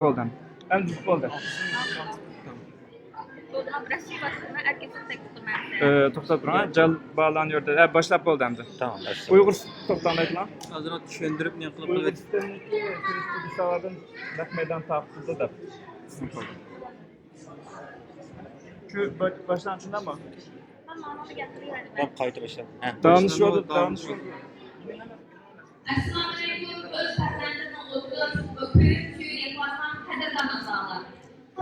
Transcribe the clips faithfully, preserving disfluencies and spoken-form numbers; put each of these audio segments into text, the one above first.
بولدى. ئەمدى بولدى. ئە، توختاپ تۇرۇڭ، ھە، جال بالان يوردا. ھە، باشلاپ بولدى ئەمدى. تامام، باشلاپ. ئۇيغۇر توختالمايدىلا. ئازراق چۈشەندۈرۈپ، نېمە قىلىپ ئۇيغۇر قىلىۋەت-، سىستېمىسى كىرىشتى، بىساغادىن نەق مەيدان تارقىتىلدى دەپ. شۇ با-، باشلانغان شۇنداقمۇ؟ مەن قايتا باشلاپ. ھە، داۋاملىشىۋاتىدۇ، داۋاملىشىۋاتىدۇ. ئەسسالامۇئەلەيكۇم، ئۆز پەرزەنتىمنىڭ ئوتتۇز، كۆرۈپ سۆيۈپ يەتمەسەم، قەدىردان ئاتا-ئانىلار.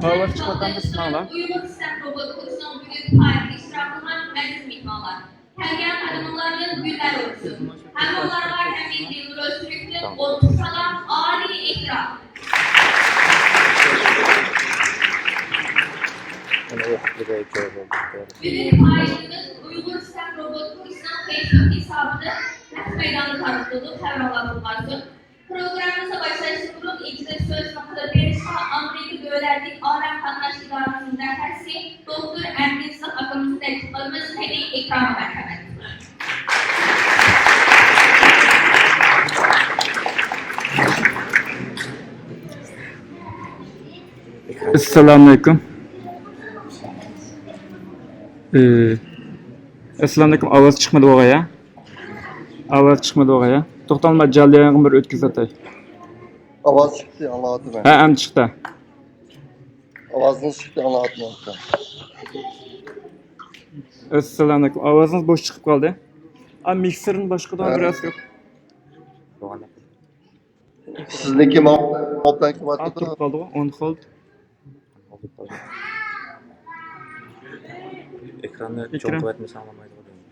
ئاۋاز چىقىۋاتامدۇ، سىزنىڭلا؟ ئۇيغۇر سىستېم روبوت كۇرسىنىڭ بۈگۈنكى پائالىيىتىدە ئىشتىراك قىلغان ئەزىز مېھمانلار. كەلگەن قەدىمىڭلاردىن گۈللەر ئۇرۇسسۇن. ھەممىڭلارغا ھەممىدىن دىلرۇس يۈرەكتىن ئوتتۇز سالام، ئالىي ئېھتىرام. بۈگۈنكى پائالىيىتىمىز ئۇيغۇر سىستېم روبوت كۇرسىنىڭ فېيسبۇك ھېسابىدا نەق مەيداندا تارقىتىلىدۇ، خەۋىرىڭلار بولغانسۇن. پروگراممىمىزنى باشلاشتىن بۇرۇن ئىجرا سۆزنى قىلىپ بېرىشقا ئامېرىكا دۆلەتلىك ئالەم قاتناش ئىدارىسىنىڭ مۇتەخەسسىسى دوكتور ئەمىن ئىسلام ئاكىمىزنى تەكلىپ قىلىمىز، قېنى ئېكرانغا مەرھەمەت. ئەسسالامۇئەلەيكۇم. ئە، ئەسسالامۇئەلەيكۇم. ئاۋاز چىقمىدى بولغاي، ھە؟ ئاۋاز چىقمىدى بولغاي، ھە؟ توختالما، جالياڭغا بىر ئۆتكۈزۈۋاتاي. ئاۋاز چىقتى، ئاڭلاۋاتىمەن. ھە، ئەمدى چىقتى. ئاۋازىڭىز چىقتى، ئاڭلاۋاتىمەن. ئەسسالامۇئەلەيكۇم. ئاۋازىڭىز بوش چىقىپ قالدى. ئا، مىكسېرنى باشقۇرىدىغان ھە. بىرەرسى يوق. سىزنىڭكى ماڭا ئا، تۇرۇپ قالدىغۇ، ئون خولد. ئېكراننى چوڭ ئېكران. قىلىۋەتمىسەڭ بولمايدىغۇ دەيمەن.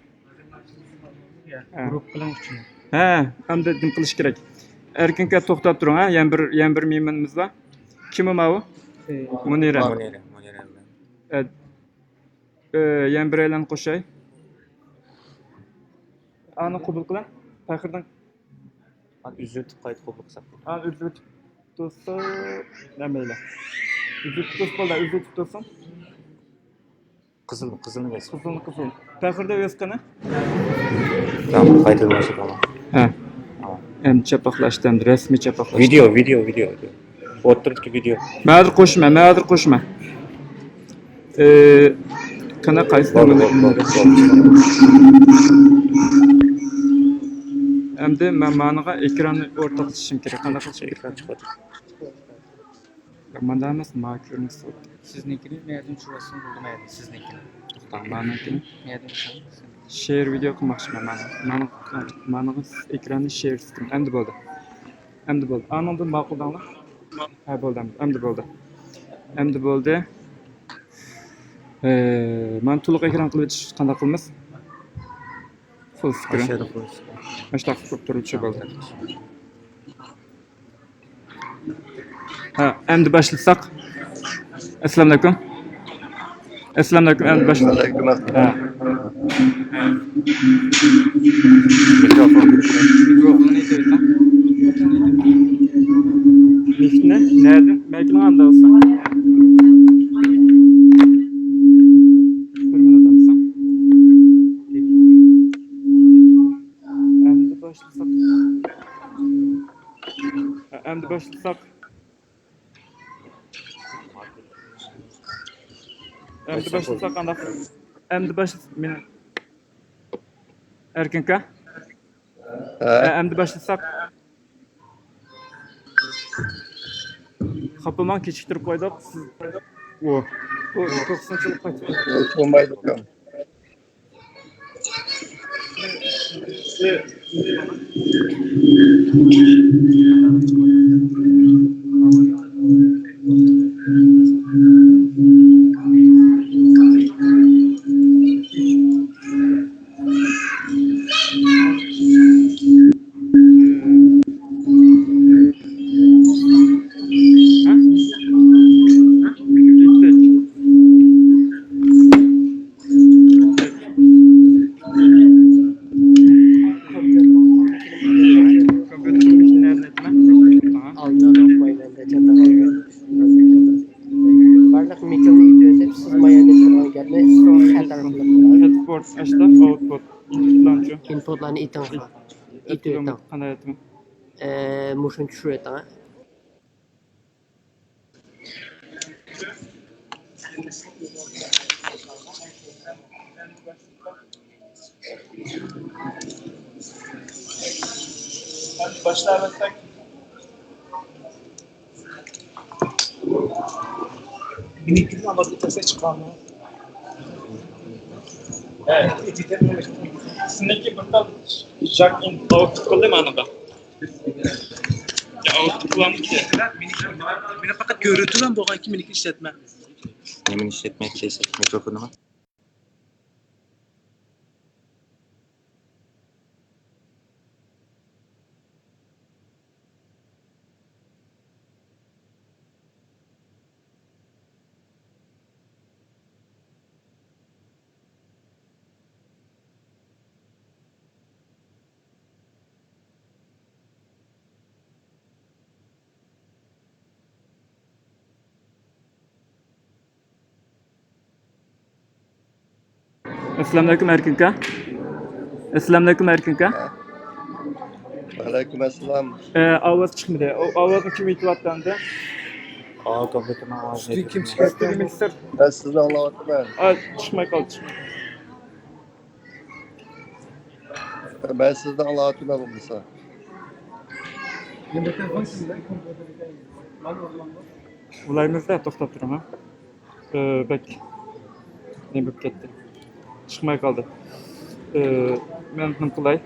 ھە. گۇرۇپپىنىڭ ئىچىنى. ھە، ئەمدى نېمە قىلىش كېرەك؟ ئەركىن ئاكا توختاپ تۇرۇڭ، ھە؟ يەنە بىر، يەنە بىر مېھمىنىمىز بار. كىم ئۇ ماۋۇ؟ ئى. مۇنىرە. مۇنىرە، مۇنىرە بىلەن. ئە، ئە، يەنە بىرەيلەن قوشاي. ئانى قوبۇل قىلىڭ. پەخىردىن. ئان ئۈزۈۋېتىپ قايتا قوبۇل قىلساق بولىدۇ. ئان ئۈزۈۋېتىپ تۇرسا، نېمە مەيلى. ئۈزۈۋېتىپ تۇرسا بولدى، ئۈزۈۋېتىپ تۇرسۇن. قىزىل، قىزىلنى بېسىڭ. قىزىلنى، قىزىل. پەخىردە ئۆز قېنى؟ تامام، قايتىدىن باشلاپ ئاڭلاڭ. ھە. تامام. ئەمدى چاپاقلاشتى، ئەمدى رەسمىي چاپاقلاشتى. ۋىدېئو، ۋىدېئو، ۋىدېئو، ۋىدېئو. ئوتتۇرىدىكى ۋىدېئو. مەن ھازىر قوشىمەن، مەن ھازىر قوشىمەن. ئى، قېنى قايسى بولدى، نېمىنى بولدى، ئىندىرىش؟ بولدى. ئەمدى مەن مانىغا ئېكراننى ئورتاقلىشىشىم كېرەك. قانداق قىلىشىم كېرەك؟ ئېكران چىقىۋاتىدۇ. ماندامىز ما كۆرۈنۈش. سىزنىڭكىنى نەدىن چۈشۈرۈۋاتسىڭىز بولدى، مەيلى، سىزنىڭكىنى. توختاڭ، مانىڭكىنى. نەدىن چۈشۈرۈۋاتسىڭىز؟ شېئىر ۋىدېئو قىلماقچىمەن مانا. مانا، مانىڭىز ئېكراننى شېئىر سىستېم. ئەمدى بولدى. ئەمدى بولدى. ئانىڭدىن ماقۇلداڭلار. ھە، بولدى، ئەمدى، ئەمدى بولدى. ئەمدى بولدى. ئى، مانا تولۇق ئېكران قىلىۋېتىش قانداق قىلىمىز؟ فۇل سكرىن. ئاشۇ يەردە فۇل سكرىن. مۇشۇنداق قىلىپ تۇرۇۋېتىشى بولدى. ھە، ئەمدى باشلىساق. ئەسسالامۇئەلەيكۇم. ئەسسالامۇئەلەيكۇم، ئەمدى باشلىساق. ھە. مىكروفون. مىكروفوننى يېتىۋېتىڭ. مىكنى نەدىن؟ مەيكىنىڭ ئالدىدا بولسا. بىر مىنۇت ئالسا. ئەمدى باشلىساق. ئەمدى باشلىساق. ئەمدى باشلىساق قانداق؟ ئەمدى باشلىساق. مېنى ئەركىنكا؟ ھە. ئەمدى باشلىساق. خاپا بولماڭ، كېچىكتۈرۈپ قويدۇق. سىز، ئۇ، ئۇ توقسىنچى يىل قايتىپ. بولمايدۇ. بارلىق مىكروفوننى ئېتىۋېتىپ، سىز مايانى تۇرغان گەپنى خەتەر قىلىپ قويۇڭ. ئىنپۇتلارنى ئېتىڭ. ئېتىۋېتىڭ. قانداق ئېتىمەن؟ ئە، مۇشۇنى چۈشۈرۈۋېتىڭ. سىزنىڭكى بىر تال جاك ئىن ئاۋۇت قىلدى مانىغا. يا ئاۋۇت قىلامدىكى. مېنى پەقەت كۆرۈتۈۋەن بولغانكى مېنىكى ئىشلەتمە. نېمىنى ئىشلەتمەكچى دېسەك، مىكروفونىمۇ؟ ئەسسالامۇئەلەيكۇم، ئەركىن ئاكا. ئەسسالامۇئەلەيكۇم، ئەركىن ئاكا. ۋەئەلەيكۇم ئەسسالام. ئاۋاز چىقمىدى. ئاۋازنى كىم ئېيتىۋاتتى ئەمدى؟ ئا، كومپيۇتېرنىڭ ئاۋازى. ئۈستى كىم چىقىرىۋاتىدۇ؟ مىستېر. مەن سىزنى ئاڭلاۋاتىمەن. ئا، چىقماي قالدى. مەن سىزنى ئاڭلاۋاتىمەن بولمىسا. ئۇلايمىزدا، توختاپ تۇرۇڭ ھە. ئى، بەك نېمە بولۇپ كەتتى. چىقماي قالدى. ئى، مەن نېمە قىلاي؟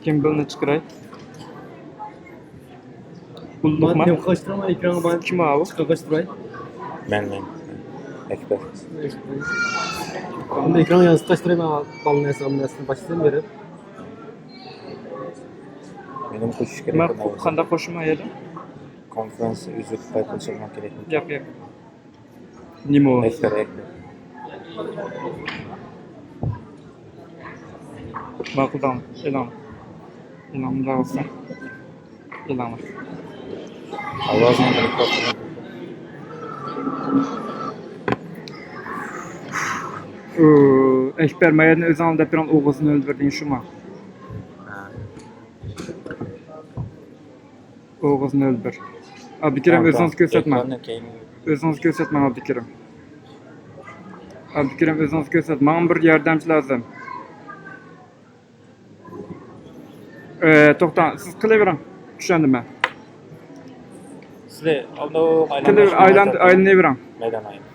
گىمبلنى چىقىراي. بولدۇقما؟ نېمە قىلىشتۇراي، ئېكرانغا بار. كىم ئاۋۇ؟ چىقىرغاچتۇراي. مەن، مەن. ئەكبەر. ئەكبەر. ئەكران يانسىتقاچتۇراي، مەن بالىنى ياسىغان نەرسىنى باشلىدىم بېرىپ. مېنىڭ قوشۇش كېرەك. مەن قانداق قوشۇم ئايەدە؟ كونفرانس ئۈزۈپ قايتىلىشىمغا كېرەكمۇ؟ ياق، ياق. نېمە ئۇ؟ ئەكبەر، ئەكبەر. ماقۇل، داۋام. ئېلان. ئېلان، مۇنداق بولسا. ئېلانلار. ئاۋازنى بىر توختىتىڭ. ئۇ، ئەكبەر، ما يەردىن ئۆزۈڭ ئال دەپ بېرىڭ، ئوغۇزنى ئۆلتۈر دېگەن شۇما؟ ھە. ئوغۇز نۆل بىر. ئابدۇكېرىم، تامام، ئۆزىڭىز تامام. كۆرسەتمەڭ. ئېكراننى كەينىگە. ئۆزىڭىز كۆرسەتمەڭ، ئابدۇكېرىم. ئابدۇكېرىم، ئۆزىڭىز كۆرسەت. ماڭا بىر ياردەمچى لازىم. ئى، توختاڭ، سىز قىلىۋېرىڭ. چۈشەندىم مەن. سىلەر ئالدىن ئايلاندۇرۇش قىلىۋېرىڭ، ئايلاند-، ئايلىنىۋېرىڭ. مەيدان ئايلان.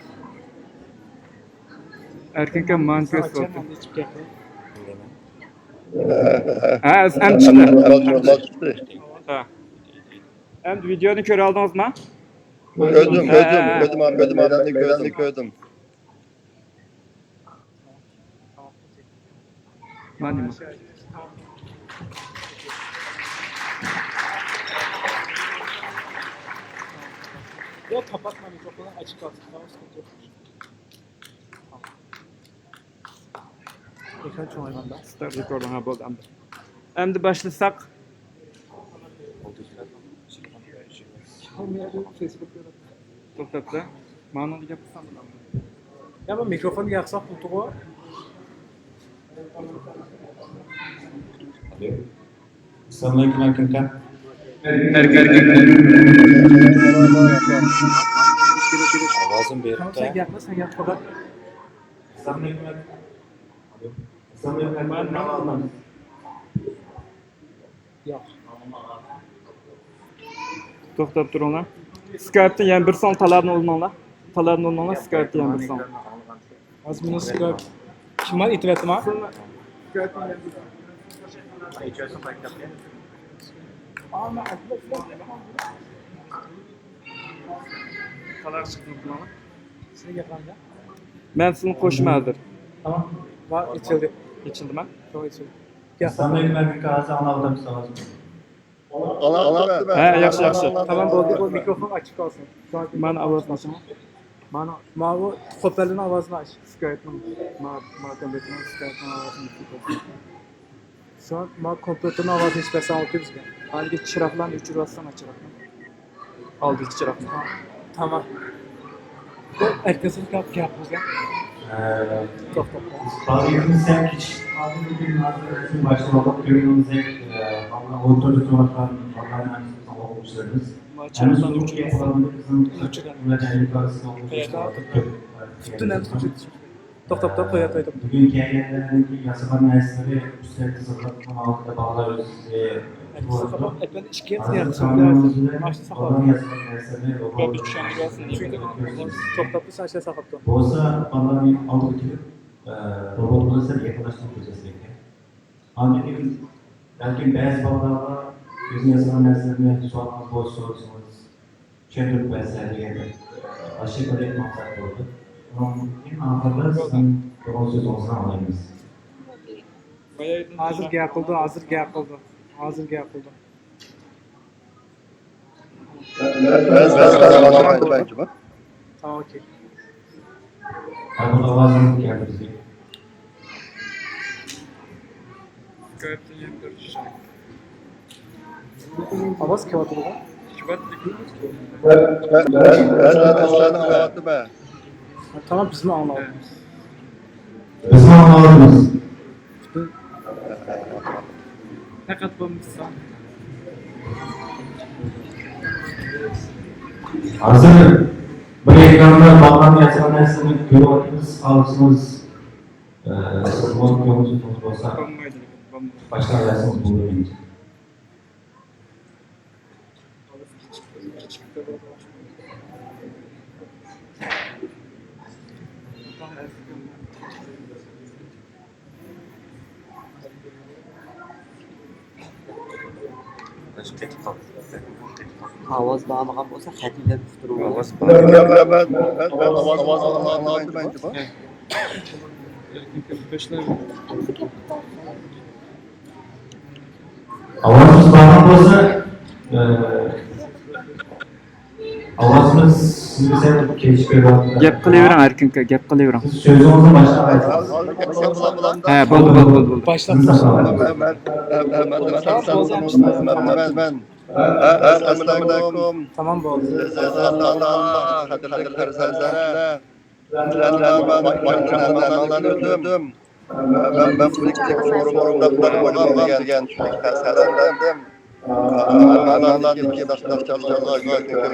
ئەركىن ئاكا، مانا كۆرسىتىۋاتىدۇ. ھە، ئەمدى چىقتى. ھە. ئەمدى ۋىدېونى كۆرەلدىڭىزما؟ كۆردۈم، ھە، كۆردۈم، ھە، كۆردۈم، كۆردۈم، مەيداننى كۆردۈم. مانا. يا، كاپاتما مىكروفوننى، ئاچىق قالسۇن. تامام، سىكىنتى يوق. ئېكران چوڭايغاندا. ستارت رېكوردىڭ، ھە، بولدى ئەمدى. ئەمدى باشلىساق. توختاپلا. ماڭا گەپ قىلسام بولامدۇ؟ يا، بۇ مىكروفوننى ياقساق بولدىغۇ. ئەسسالامۇئەلەيكۇم، ئەركىن ئاكا. ئاۋازىم بېرىپتۇ. سەن گەپمۇ، سەن گەپ قىلغىن. ئەسسالامۇئەلەيكۇم، ئەركىن. توختاپ تۇرۇڭلار. سكايپتا يەنە بىر سان تالادىن ئۇلىنىڭلار. تالادىن ئۇلىنىڭلار، سكايپتا يەنە بىر سان. ھازىر مېنىڭ سكايپ كىم بار، ئېيتىۋەتتىما؟ مەن سىزنى قوشىمەن ھازىر. تامام. بار، ئېچىلدى. ئېچىلدىما؟ ياق، ئېچىلدى. ئەسسالامۇئەلەيكۇم، ئەركىن ئاكا، ھازىر ئاڭلاۋاتامسىز ئاۋازىمنى؟ ھە، ياخشى، ياخشى. تامام بولدى، بۇ مىكروفون ئاچىق قالسۇن. مانا ئاۋازنى ئاچىمەن. مانا، ماۋۇ قوپەلنىڭ ئاۋازىنى ئاچ. سكايپنىڭ، ما-، ما كومپيۇتېرنىڭ سكايپنىڭ ئاۋازىنى ئۆچۈرۈپ قويساڭ. شۇڭا ما كومپيۇتېرنىڭ ئاۋازىنى ئېچىپ بەرسەڭ ئولتۇرىمىز. ھالىگە چىراغلارنى ئۆچۈرۈۋاتساڭ، چىراغنى. ئالدىدىكى چىراغنى. تامام. ئەركىنسىز گەپ، گەپ بولسا. ئە، توختاپ قويۇڭ. بالىيىمىز سەل كېچىكىپ قالدى، بۈگۈن ھازىر رەسمىي باشلىۋالدۇق. كۆرگىنىڭىزدەك، ئە، ئالدىدا ئولتۇرۇپ تۇرۇۋاتقان بالىلارنى ھەممىسىنى ئوقۇغۇچىلىرىمىز. ھەممىسى ئۇنىڭ ئۈچۈن قۇرامىدا بىزنىڭ ئۇنىڭ ئۈچۈن ۋە تەبىئىي گازىنىڭ توختاپ، توختاپ، توختاپ، توختاپ، توختاپ، توختاپ. بۈگۈن كەلگەنلەرنىڭكى ياسىغان نەرسىلىرى ئۈستىدە تىزىلغان ھالەتتە بالىلار ئۆزى ئەپەندى، ئىككى ھەپتە ياخشى. ماشىنا ساقلاپ. توختاپ، بىز ئاشۇ ساقلاپ تۇر. بولسا بالىلارنى ئالدىغا كېلىپ، ئە، روبوتلارنى سەل يېقىنلاشتۇرۇپ كۆرسەتسەك. ئاندىن كېيىن بەلكىم بەزى بالىلارغا ئۆزى ياسىغان نەرسىلەرنى سوراقىڭىز بولسا سورىسىڭىز چۈشەندۈرۈپ بەرسە دېگەندەك ئاشۇ بىر مەقسەت بولدى. ئۇنىڭدىن ئاخىرىدا سىزنىڭ توغرا سۆزىڭىزنى ئاڭلايمىز. ھازىر گەپ قىلىدۇ، ھازىر گەپ قىلىدۇ، ھازىر گەپ قىلىدۇ. بەس، بەس، بەس، بەس، بەس. تامام، ئوكەي. ھە، بۇ ئاۋازىڭىز كەلدى بىزگە. ئاۋاز كېلىۋاتىدىغۇ؟ تامام، بىزمۇ ئاڭلاۋاتىمىز. بىزمۇ ئاڭلاۋاتىمىز. پەقەت بولمىسا. ھازىر بىر ئېكراندا بالىلارنىڭ ياسىغان نەرسىلىرىنى كۆرۈۋاتىمىز. خالىسىڭىز، ئە، سىزمۇ كۆڭلىڭىز بولسا باشلاۋەرسىڭىز بولىدۇ مېنىڭچە. ئاۋاز بارمىغان بولسا خەتنى ئۇقتۇرۇۋېلىڭ. ئاۋاز بار. مەن، مەن، مەن، مەن ئاۋاز، ئاۋاز ئاڭلىمايمەن. ئاۋازىمىز بارغان بولسا، ئە، ئاۋازىمىز سىزگە سەل كېلىشىپ كېلىۋاتىدۇ. گەپ قىلىۋېرىڭ، ئەركىن ئاكا، گەپ قىلىۋېرىڭ. سىز سۆزىڭىزنى باشلاپ ئالايسىز. ھە، بولدى، بولدى، بولدى، بولدى. باشلاپ تاشلاڭ. مەن، مەن، مەن، مەن، مەن، مەن. ئەسسالامۇ ئەلەيكۇم. تامام بولدى. ئەزىز ئاتا-ئانا، قەدىرلىك پەرزەنتلەر. مەن، مەن، مەن، مەن، مەن ئۆتتۈم. مەن، مەن بۇ كىچىك سورۇندا بولمىغان دېگەن چۈشەنچە سەزدىم. مەن، مەن، مەن، كۆپ،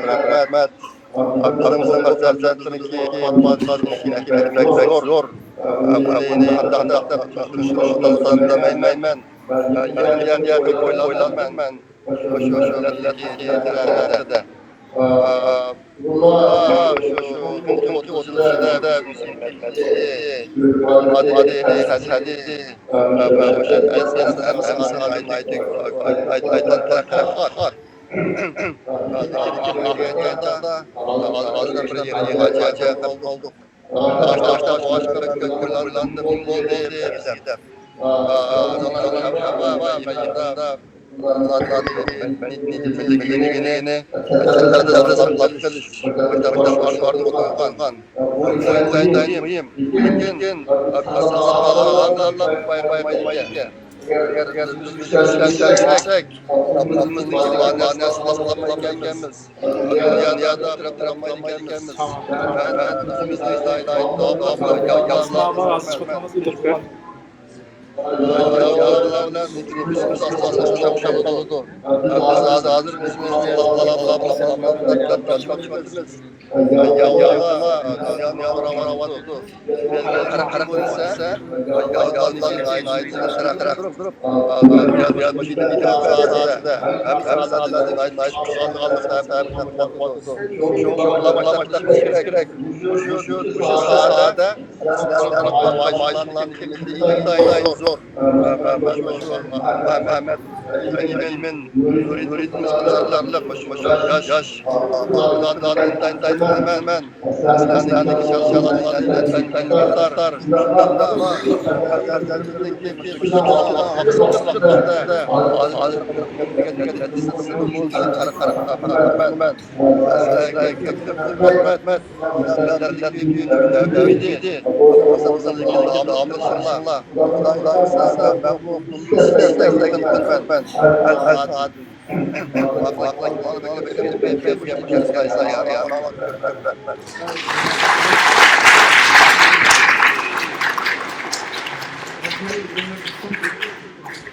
كۆپ رەھمەت. ئاپىڭىزنىڭ پەرزەنتلىرىنىڭكى قۇۋۋەت، قۇۋۋەت، بەك، بەك زور. بۇنى قانداق، قانداق بىلمەيمەن. يەنە، يەنە، يەنە بىر ئويلاندىم مەن. شۇ، شۇ، شۇ، شۇ، شۇ، شۇ، شۇ، شۇ، شۇ، شۇ، شۇ، شۇ، شۇ، شۇ، شۇ، شۇ، شۇ، شۇ،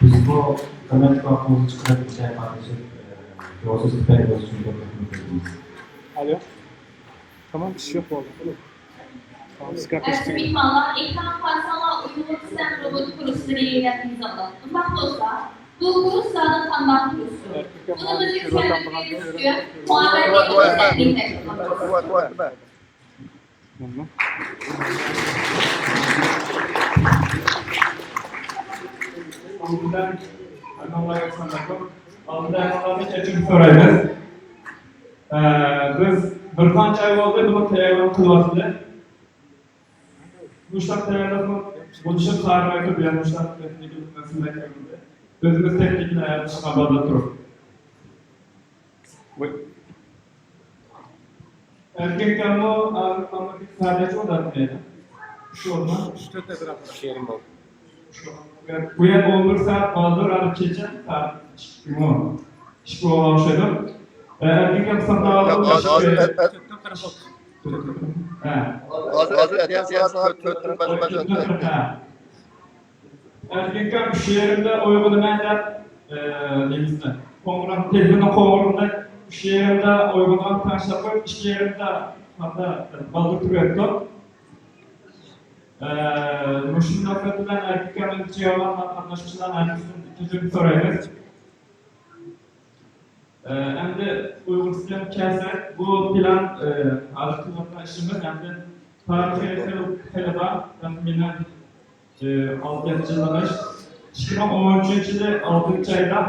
بىز بۇ قىممەتلىك ۋاقتىمىزنى چىقىرىپ، بىزگە قاتنىشىپ، Yolsuz Xitoy bozishi mumkin. Alo. Tamam, ish yo'q bo'ldi. Tamam, Skype. Barcha mehmonlar, ekran qarasanglar, Uyg'ur Sistem robot kurslari yayınlanmayacaklar. Undaq bolsa, bu kurs zaten qandaq kursdur? Buni bizga tushuntirib berish uchun muavin Allahu Akbar. Allahu Akbar. Aldından anamlardan kechirim so'raymiz. Ee, biz bir qancha oy bo'ldi buni tayyorlab qilyapmiz. Muştak tayyorlab bo'lishib qarmaydi, bu ham muştak texnik masala ko'rindi. O'zimiz texnikni ayarlashga bog'lab turib. Erkin Kammo, Arif Kammo bir sadece o da değil. Şu olma. Şu olma. Bu yer on bir saat kaldı, rahat geçen saat çıkmıyor. İşte o şey. Erkin Kammo sana aldım. Hozir, hozir, hozir aytyapsiz, to'rt, to'rt, to'rt, to'rt. Erkin Kammo shu yerimda uyg'onaman deb, e, neymizni, qo'ng'iroq, telefonni qo'ng'irog'ida shu yerimda uyg'onib tashlab qo'yib, ikki yerimda hatto baldur turibdi. E, Mushundoq bilan Erkin Kammo javob qatnashuvchilar hammasidan kechirim so'raymiz. ئەمدى ئۇيغۇرچىسىغا كەلسەك، بۇ پىلان، ئە، ھازىر قىلىۋاتقان ئىشىمىز ئەمدى تارىخى خېلى، خېلى بار. تەخمىنەن، ئە، ئالتە يەتتە يىللىق ئىش. ئىككى مىڭ ئون ئۈچىنچى يىلى ئالتىنچى ئايدا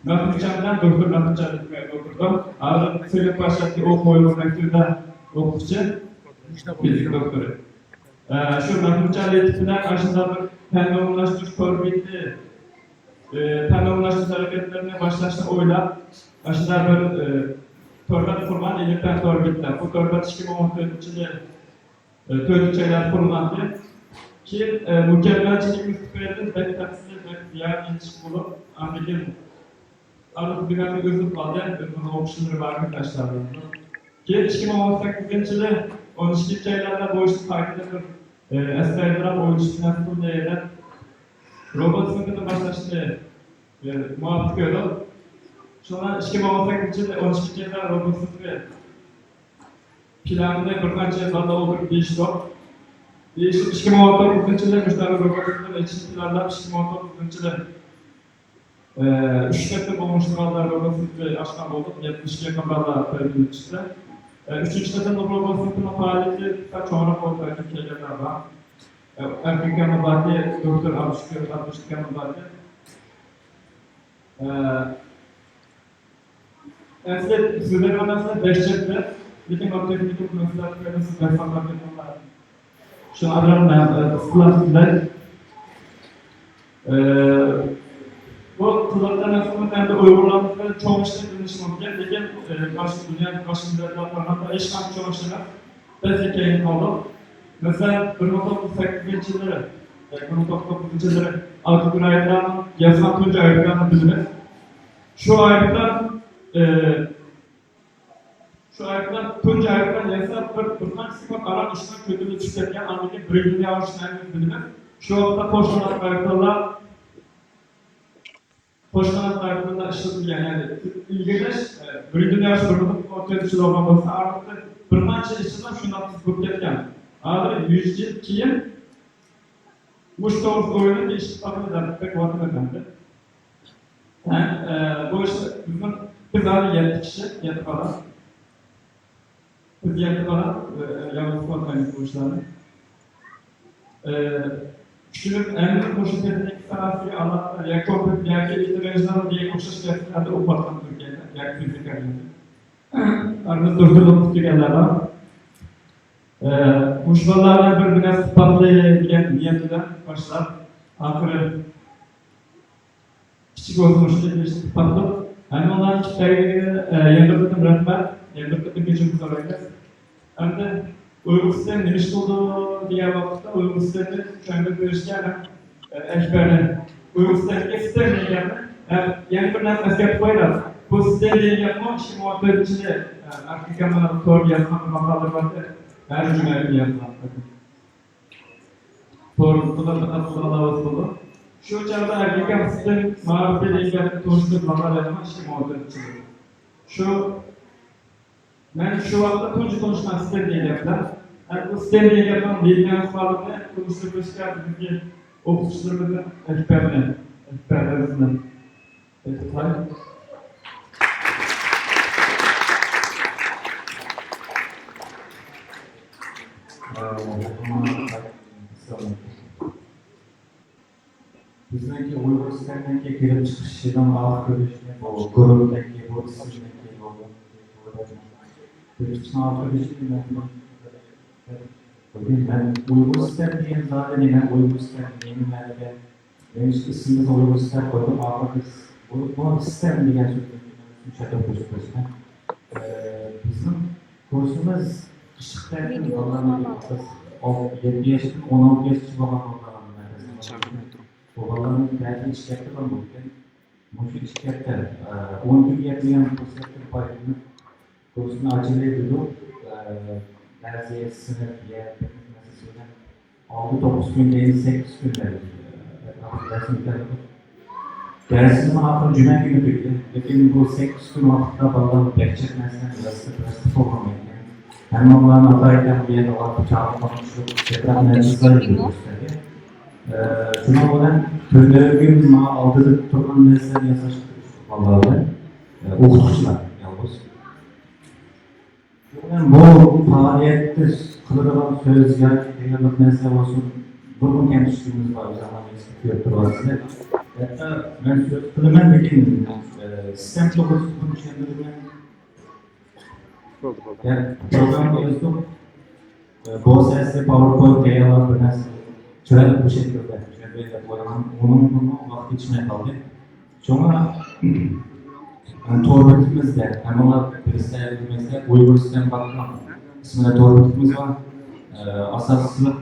مەخمۇتجان بىلەن دوكتور مەخمۇتجان ئوتتۇرىدۇ. ھازىر سۆيۈپ باشلاپ ئوقۇ ئۇيغۇر مەكتىۋىدە ئوقۇتقۇچى، فىزىك دوكتورى. ئە، شۇ مەخمۇتجان لېتىپ بىلەن ئاشۇنداق بىر پەن ئورۇنلاشتۇرۇش تور بېتى، ئە، پەن ئورۇنلاشتۇرۇش ھەرىكەتلىرىنى باشلاشنى ئويلاپ، ئاشۇنداق بىر، ئە، تور بەت قۇرغان، ئىلىم پەن تور بېتىدە. بۇ تور بەت ئىككى مىڭ ئون تۆتىنچى يىلى، ئە، تۆتىنچى ئايلاردا قۇرۇلغانىدى. كېيىن، ئە، مۇكەممەلچىلىكىمىز تۈپەيلىدىن بەك تەپسىلىي، بەك زىيادە ئىنچىكە بولۇپ، ئاندىن كېيىن ئارىلىق بىر ئۆزۈپ قالدى، ئۆزىنىڭ ئوقۇشلىرى بارمىدى ئاشۇلاردا. كېيىن ئىككى مىڭ ئون سەككىزىنچى يىلى ئون ئىككىنچى ئايلاردا بۇ ئىشنى قايتىدىن بىر، ئە، ئەستايىدىلراق ئويلىشىپ نەرسە قىلدى دەپ، روبوت سىنىپىنى باشلاشنى، ئە، مۇۋاپىق كۆردۇق. شۇڭا ئىككى مىڭ ئون سەككىزىنچى يىلى ئون ئىككىنچى ئايدا روبوت سىنىپى پىلانىنى بىر قانچە بالىلار ئولتۇرۇپ دېيىشتۇق. دېيىشىپ، ئىككى مىڭ ئون توققۇزىنچى يىلى مۇشۇنداق بىر روبوت سىنىپىنى ئېچىشنى پىلانلاپ، ئىككى مىڭ ئون توققۇزىنچى يىلى ئۈچ قېتىم ئوڭۇشلۇق ھالدا روبوت سىنىپى ئاچقان بولدۇق. يەتمىشكە يېقىن بالا تەربىيەلىنىپ چىقتى. ئۈچىنچى قېتىم روبوت سىنىپىنىڭ پائالىيىتى سەل چوڭراق بولۇپ، بەلكىم كەلگەنلەر بار. ئەركىن ئاكاممۇ باردى، دوكتور ئابدۇشۈكۈر ئابدۇشۈكۈر ئاكاممۇ باردى. ئەسلى سۆزلەيدىغان نەرسىلەر دەھشەتلىك، لېكىن ئۇ تېخنىكىلىق مەسىلىلەر تۈپەيلى سىز بەك ساقلاپ كەتمەڭلار. شۇ ئادەم، ئە، ئىسلاھ بىلەن، ئە، بۇ قىلىۋاتقان نەرسىمىز ئەمدى ئۇيغۇرلارنىڭ چوڭ ئىشلىرى بىلىنىشى مۇمكىن، لېكىن، ئە، باشقا دۇنيادىكى باشقا مىللەتلەرگە قارىغاندا ھېچقانچە چوڭ ئىش ئەمەس. بەك كەينىگە قالدۇق. مەسىلەن، بىر مىڭ توققۇز يۈز سەككىزىنچى يىللىرى، ئە، بىر مىڭ توققۇز يۈز توققۇزىنچى يىللىرى ئاكا ئىبراھىملارنىڭ ياسىغان تۇنجى ئايروپىلانىنى بىلىمىز. شۇ ئايروپىلان، ئە، شۇ ئايروپىلان، تۇنجى ئايروپىلان ياساپ، بىر، بىر قانچە سېكۇنت ئاران ئىشقا كۆتۈرۈلۈپ چۈشۈپ كەتكەن، ئاندىن كېيىن بىر يىلنى ئاۋۇشنى ھەممىمىز بىلىمىز. شۇ ۋاقىتتا قوشقان ئايروپىلانلار، قوشقان ئايروپىلانلار ئىشلىتىلگەن، يەنى ئىلگىرىلەش، ئە، بىرىنچى دۇنيا ئۇرۇشى بىر مىڭ توققۇز يۈز ئون تۆتىنچى يىلى بولغان بولسا، ئارىلىقتا بىر قانچە يىل ئىچىدە شۇنداق تېز بولۇپ كەتكەن. ھازىر يۈز يىل كېيىن مۇشۇ توغرىسىدا ئويلىنىپ ئىش تاپىمىز دەپ بەك ۋاقىت ئەمدى. ھە، ئە، بۇ ئىش بىزنىڭ، بىز ھازىر يەتتە كىشى، يەتتە بالا. بىز يەتتە بالا، ئە، يالغۇز قىلالمايمىز بۇ ئىشلارنى. ئە، ئۈچىمىز ئەمدى مۇشۇ تېخنىكا ساھەسىگە ئالاقىدار ياكى كومپيۇتېر ياكى ئىنتېللېكتۇئال دېگەن ئوخشاش كەسىپلەردە ئوقۇۋاتقان تۈركىيەدە، ياكى فىزىكا دېگەن. ئارىمىزدا دوكتورلۇق پۈتتۈرگەنلەر بار. ئە، مۇشۇ بالىلار بىلەن بىر، بىر نەرسە قىلىپ باقايلى دېگەن نىيەت بىلەن باشلاپ، ئاخىرى كىچىك بولسىمۇ شۇنى قىلىشنى قىلىپ باقتۇق. ھەممىڭلارنىڭ كىتابىگە، ئە، يەنە بىر قېتىم رەھمەت، يەنە بىر قېتىم كەچۈرۈم سورايمىز. ئەمدى ئۇيغۇر سىستېمى نېمە ئىش قىلىدۇ دېگەن ۋاقىتتا، ئۇيغۇر سىستېمىنى چۈشەندۈرۈپ بېرىشكە مەن، ئە، ئەكبەرنى، ئۇيغۇر سىستېمىدىكى سىستېما دېگەن گەپنى، ئە، يەنە بىر نەرسە ئەسكەرتىپ قويايلى. بۇ سىستېما دېگەن گەپمۇ ئىككى مىڭ ئون تۆتىنچى يىلى، ئە، ئەركىن ئاكامنىڭ توردا يازغان بىر ماقالىلىرى بار ئىدى. ھەر جۈمە كۈنى يازغان. توردا قىزىقىدىغان ئاۋاز بولىدۇ. شۇ چاغدا ئەركىن ئاكام سىستېما مائارىپى دېگەن گەپنى تونۇشتۇرۇپ ماقالە يازغان ئىككى مىڭ ئون تۆتىنچى يىلى. شۇ، مەن شۇ ۋاقىتتا تۇنجى تونۇشقان ستەم دېگەن گەپلەر. ئەمدى بۇ ستەم دېگەن گەپنىڭ لېگىنىڭ ئىپادىسىنى تونۇشتۇرۇپ بېرىشكە بىزنىڭكى ئوقۇتقۇچىلىرىمىزدىن ئەكبەرنى، ئەكبەر ئەزىزنى ئېيتىپ قوياي. بىزنىڭكى ئۇيغۇر ستەمنىڭكى كېلىپ چىقىشىنىڭ ئاخىر كۆرۈنۈشىنى، بۇ گۇرۇھنىڭكى، بۇ ئىسىمنىڭكى، بۇ كېلىپ چىقىشىنىڭ ئاخىر كۆرۈنۈشىنى مەن، مەن ئۇيغۇر ستەم دېگەن زادى نېمە، ئۇيغۇر ستەم نېمە مەنىدە؟ مېنىڭ ئىسمىمىز ئۇيغۇر ستەم قويدۇق، ئاخىرىدا بۇ، بۇ ستەم دېگەن سۆزنى چۈشەندۈرۈپ قويۇشنى. ئە، بىزنىڭ كۇرسىمىز قىشلىق تەتىل بالىلارنى، يەتتە ياشتىن ئون ئالتە ياشقىچە بولغان بالىلارنى، بۇ بالىلارنى تەتىل ئىككى ھەپتە بولىدىكەن. مۇشۇ ئىككى ھەپتە، ئە، ئون كۈنگە يەتمىگەن پۇرسەتتىن پايدىلىنىپ، كۇرسنى ئاچىلى دېدۇق. ئە، بەزى سىنىپ يا تېخنىك مەسىلىسى بىلەن ئالتە توققۇز كۈن، كېيىن سەككىز كۈن بەردۇق. ئە، دەرسنىڭ ئاخىرى جۈمە كۈنى تۈگىدى. لېكىن بۇ سەككىز كۈن ۋاقىتتا بالىلار بەك جىق نەرسىلەرنى ياسىتىپ، ياسىتىپ بولغان ئىكەن. ھەممە بالىلارنى ئاتايىتەن بۇ يەردە ئالاپ چاقىرىپ، چېتىراق نەرسە سايلىدى كۆرسەتكەن. ئە، شۇنىڭ بىلەن تۈنۈگۈن ماڭا ئالدىدا تۇرغان نەرسىلەرنى ياساشقا تىرىشتۇق بالىلار بىلەن. ئە، ئوقۇتقۇچىلار يالغۇز. شۇ بىلەن بۇ پائالىيەتتە قىلىدىغان سۆز ياكى تەييارلىق نەرسە بولسۇن، نۇرغۇن كەمچىلىكىمىز بار، ئۆزۈڭلار كۆرۈپ تۇرۇۋاتىسىلەر. ھەتتا مەن سۆز قىلىمەن، لېكىن، ئە، سىستېم توغرىسىدا چۈشەندۈرىمەن. بولدى، بولدى. يا، پروگرامما يازدۇق. ئە، بولسا سىزگە پاۋېرپوينت تەييارلاپ بىر نەرسە چىرايلىق بىر شەكىلدە چۈشەندۈرەي دەپ ئويلىغان، ئۇنىڭ ۋاقتى يېتىشمەي قالدى. شۇڭا، ئە، تور بېكىتىمىزدە، ھەممىڭلار بىلىسىلەر، بىلمەيسىلەر، ئۇيغۇرىستان باتقان ئىسمىدا تور بېكىتىمىز بار. ئە، ئاساسلىق،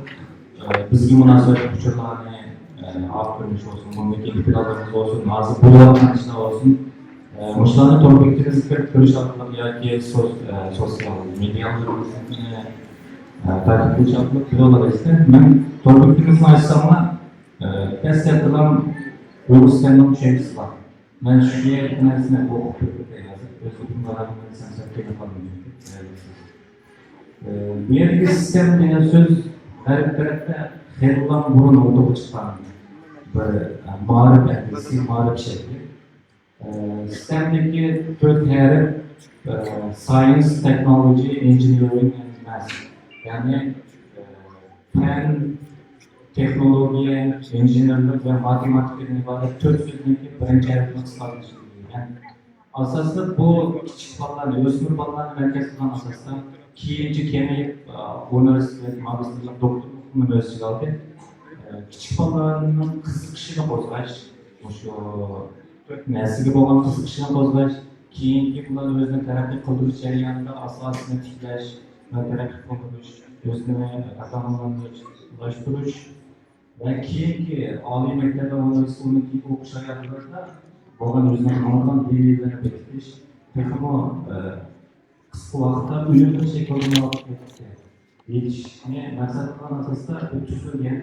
ئە، بىزگە مۇناسىۋەتلىك ئۇچۇرلارنى، ئە، ئاپتور بولسۇن، بۇندىكى ئىقتىدارلىرىمىز بولسۇن، ھازىر بولۇۋاتقان ئىشلار بولسۇن، ئە، مۇشۇلارنى تور بېكىتىمىزگە كىرىپ كۆرۈش ئارقىلىق ياكى سوس-، ئە، سوتسىيال مېدىيالارنى، ئە، تارقىتىش ئارقىلىق بىلىۋالالايسىلەر. مەن تور بېكىتىمىزنى ئاچساملا، ئە، دەسلەپتىلا ئۇيغۇرىستاننىڭ چۈشەنچىسى بار. مەن شۇ يەردىكى نەرسىنى ئوقۇپ بېرىپ بېرەي ھازىر. ئۆزلۈكۈم بارغانمەن دېسەم، سەل قىينىلىپ قالدىم. ئە، بۇ يەردىكى سىستېم دېگەن سۆز غەرب تەرەپتە خېلىلا بۇرۇن ئوتتۇرىغا چىققان بىر، ئە، مائارىپ ئەھلىسى، مائارىپ شەكلى. ئە، سىستېمدىكى تۆت ھەرپ، ئە، ساينس، تېخنولوگىيە، ئىنژېنېرىنگ ئەند مەتس. يەنى، ئە، پەن، تېخنولوگىيە، ئىنژېنېرلىق ۋە ماتېماتىكىدىن ئىبارەت تۆت سۆزنىڭكى بىرىنچى ھەرپىنى قىسقارتىلىشى دېگەن. ئاساسلىق بۇ كىچىك بالىلارنى، ئۆسمۈر بالىلارنى مەركەز قىلغان ئاساستا، كېيىنچە كېڭىيىپ، ئۇنىۋېرسىتېت، ماگىستىرلىق، دوكتورلۇقنى ئۆز ئىچىگە ئالدى. كىچىك بالىلارنىڭ قىزىقىشىنى قوزغاش، مۇشۇ نەرسىگە بولغان قىزىقىشىنى قوزغاش، كېيىنكى بۇلار ئۆزىنى تەرەققىي قىلدۇرۇش جەريانىدا ئاساسىنى تىكلەش ۋە تەرەققىي قىلدۇرۇش، ئۆزىنى ئاتا-ئانىلاشتۇرۇش ۋە كېيىنكى ئالىي مەكتەپ ۋە ئۇنىۋېرسىتېتنىڭ كېيىنكى ئوقۇش ھاياتلىرىدا بولغان ئۆزىنىڭ ماڭىدىغان لىنىيەلىرىنى بېكىتىش تېخىمۇ، ئە، قىسقا ۋاقىتتا ئۈنۈملۈك شەكىلدە يېتىشىشنى مەقسەت قىلغان ئاساستا ئۆتكۈزۈلگەن،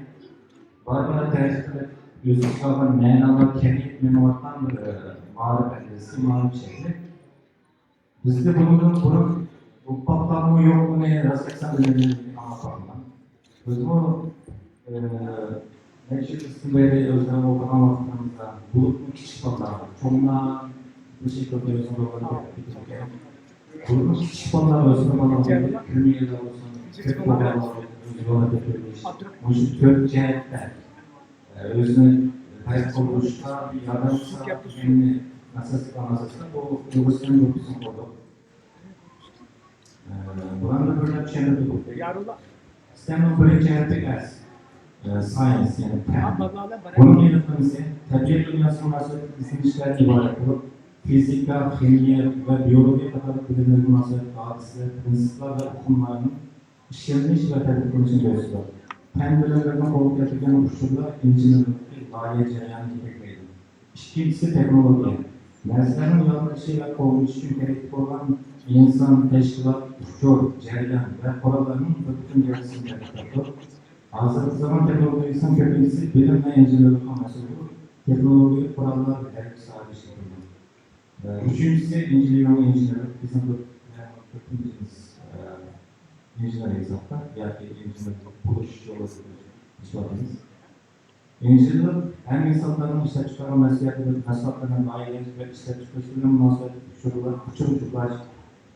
بارا-بارا تەرەققىي قىلىپ، ئۆز ئىچىگە ئالغان مەنىلەر كېڭىيىپ مېڭىۋاتقان بىر، ئە، مائارىپ ئەھلىسى، مائارىپ شەكلى. بىزدە بۇنىڭدىن بۇرۇن بۇ پاكلارمۇ يوق، بۇنى راست ئېيتسام، بىلمەيمەن، ئاڭلاپ باقمىغان. بىزمۇ، ئە، نەچچە يىل ئىچىدىن بېرى ئۆزلىرىڭ ئوقۇغان ۋاقىتلىرىمىزدا بولۇپمۇ كىچىك بالىلار، چوڭلار بىر شەكىلدە ئۆزىنى بولۇپمۇ كىچىك بالىلار، ئۆسمۈر بالىلار، كىرمىگەنلەر بولسۇن، كۆپ بولغانلار بولسۇن، ئۆزىنى يولغا كۆتۈرۈش، مۇشۇ تۆت جەھەتتە ئۆزىنى پەيدا قىلدۇرۇشقا ياردەم قىلىدىغان ئاساسلىق، ئاساسلىق بۇ ئۇيغۇرىستان گۇرۇپپىسىنى قۇردۇق. ئە، بۇلارنى بىر دەپ چۈشەندۈردۇق. سىستېمىنىڭ بىرىنچى ھەرپى ئەس، ئە، ساينس، يەنى پەن. بۇنىڭ ئېنىقلىمىسى تەبىئەت دۇنياسىغا مۇناسىۋەتلىك ئىزدىنىشلەردىن ئىبارەت بولۇپ، فىزىكا، خىمىيە ۋە بىئولوگىيە قاتارلىق بىلىملەرگە مۇناسىۋەتلىك ھادىسىلەر، پىرىنسىپلار ۋە ئۇقۇملارنىڭ ئىشلىنىش ۋە تەتبىق قىلىنىشىنى كۆرسىتىدۇ. پەن بىلىملىرىنىڭ قولغا كەلتۈرگەن ئۇچۇرلار ئىنچىكىلىكلىك لايىھە جەريانىنى يېتەكلەيدۇ. ئىككىنچىسى، تېخنولوگىيە. نەرسىلەرنىڭ يارىتىلىشى ۋە قوللىنىشى ئۈچۈن كېرەكلىك بولغان ئىنسان، تەشكىلات، ئۇچۇر، جەريان ۋە قوراللارنىڭ بىر پۈتۈن گەۋدىسىنى تەتقىق قىلىدۇ. ھازىرقى زامان تېخنولوگىيەسىنىڭ كۆپىنچىسى بىلىم ۋە ئىنژېنېرلىققا مەنسۇپ بولۇپ، تېخنولوگىيەلىك قوراللار ھەر ئىككى ساھەدە ئىشلىتىلىدۇ. ئۈچىنچىسى، ئىنژېنېرنىڭ ئىنژېنېرلىق، بىزنىڭ بىر، بىر، بىر، ئىنژېنېر ھېسابتا ياكى ئىنژېنېر بولۇش يولىدا ئىش بارمىز. ئىنژېنېرلىق ھەم ئىنسانلارنىڭ ئىشلەپچىقارغان مەسئۇلىيەتلىرى، مەھسۇلاتلارنى لايىھەلەش ۋە ئىشلەپچىقىرىشلىرىنى مۇناسىۋەتلىك ئۇچۇرلار، ئۇچۇر جۇغلاش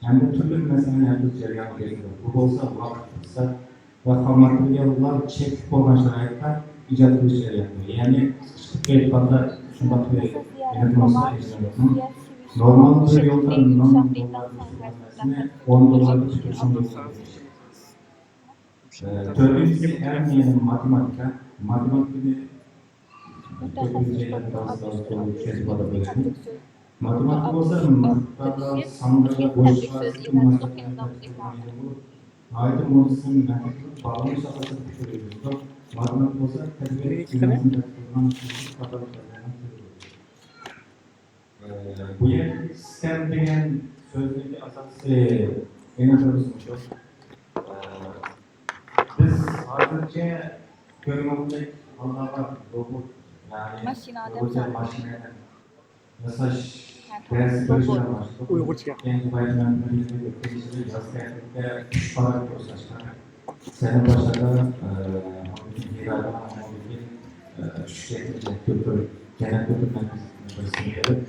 ھەمدە تۈرلۈك مەسىلىلەرنى ھەل قىلىش جەريانىغا كىرىدۇ. بۇ بولسا ۋاقىت، ئىقتىساد ۋە خام ماتېرىياللار چەكلىك بولغان شارائىتتا ئىجاد قىلىش جەريانىدا، يەنى قىسقىچە ئېيتقاندا، شۇنداق بىر ئېنىقلىمىسى ئىجادىيەتنىڭ نورمال بىر يولدا مىڭ دوللار ئون دوللارغا چىقىرىشنىڭ، ئە، تۆتىنچىسى، ئەڭ مۇھىمى ماتېماتىكا. ماتېماتىكىنى ماتېماتىكا بولسا مىقداردا، سانلاردا، بوشلۇقلاردا تەرتىپلىگەن بولۇپ، ناھايىتى مۇنتىزىم مەنتىقلىق باغلىنىش ئاساسىدا پىكىر يۈرگۈزىدۇ. ماتېماتىكا بولسا تەبىئىي دۇنياسىنى تەتقىق قىلغان قاتارلىق پەنلەرنىڭ تۈرى. ئە، بۇ يەردىكى سىستېم دېگەن سۆزنىڭكى ئاساسىي ئېنىقلىمىسى مۇشۇ. ئە، بىز ھازىرچە كۆرگەندەك ھالدا بار روبوت، يەنى ماشىنا ئادەم روبوت سانى. ماشىنا ياساش ھە، دەرسى بىر روبوت. يىلدا باشلىدۇق. ئۇيغۇرچە گەپ. كېيىن بايرام مەمتىمىن ئۆتكەن يىلى ياز تەتىلدە ئۈچ پارا كۇرس ئاچقان. سەنە باشلىدى، ئە، ئاندىن كېيىن ھىرادىن، ئاندىن كېيىن، ئە، ئۈچ يەتتە دوكتور، جەننەت دوكتور مەركىزىنىڭ بىرسىنى بېرىپ،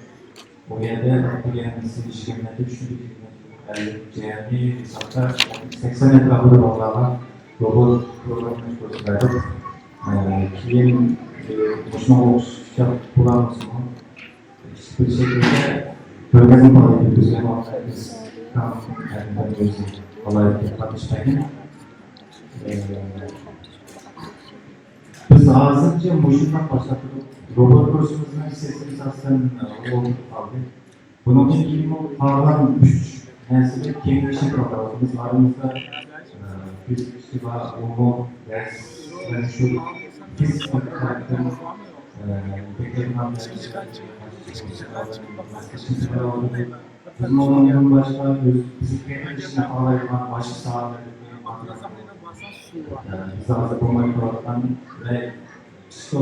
ئۇ يەردە ئۆتكەن يىگىرمە، ئىشلىگەنلەردە چۈشۈندۈرگەن، جەمئىي ھېسابتا سەكسەن ئەتراپىدا بالىلارغا روبوت پروگراممىلاش كۇرسى بەردۇق. ئە، كېيىن، ئە، مۇشۇنىڭغا ئوخشاش بولارمىسىمۇ؟ بىر شەكىلدە كۆرگەزمە پائالىيىتى ئۆتكۈزگەن ۋاقىتتا بىز كام ئەدەبىيات مۇزېيى ئالاھىدە قاتنىشىپ بەرگەن. ئە، بىز ھازىرچە مۇشۇنداق باشلاپ تۇردۇق. روبوت كۇرسىمىزنىڭ سېسسىيەسى ئاساسەن، ئە، ئولتۇرۇپ قالدى. بۇنىڭدىن كېيىنمۇ قالغان ئۈچ نەرسىدە كېڭىشىپ باقىمىز. ئارىمىزدا، ئە، فىزىكىچى بار، ئۇمۇ دەرس، يەنە شۇ فىزىكا تەرەپتىن، ئە، يېتەكلەيدىغان دەرس، بىزمۇ ئۇنىڭدىن باشقا ئۆز بىزگە ئىشنى خالايدىغان باشقا ساھەلەردىكى، ئە، بىز ھازىر بولماي تۇرۇۋاتقان ۋە ئاشۇ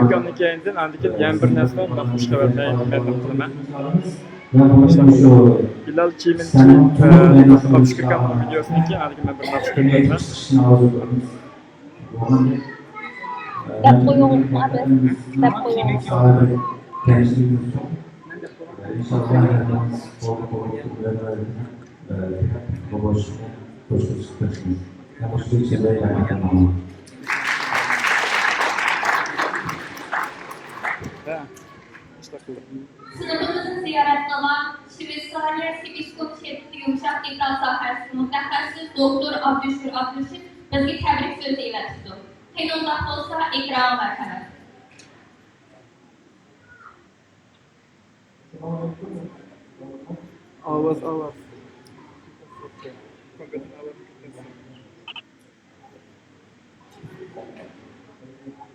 ئۈكەمنىڭ كەينىدىن ئاندىن كېيىن يەنە بىر نەرسە بار، مەن مۇشۇ خەۋەرنى مەلۇم قىلىمەن. بىلال چىمىنچى، ئە، ئابدۇقادىر ئابدۇكاكامنىڭ ۋىدىيوسىنى كېيىن ئاندىن كېيىن مەن بىر نەرسە كۆرسەتمەن. دەپ قويۇڭ، ئابىد، دەپ قويۇڭ. سىنىپىمىزنى زىيارەت قىلغان شىۋېتسارىيە سىبىسكوپ شىركىتى يۇمشاق دېتال ساھەسىدە مۇتەخەسسىس دوكتور ئابدۇشۈكۈر ئابدۇرېشىت بىزگە تەبرىك سۆزى ئېلىۋەتىپتۇ. قېنى ئۇنداق بولسا، ئېكرانغا مەرھەمەت. ئاۋاز، ئاۋاز.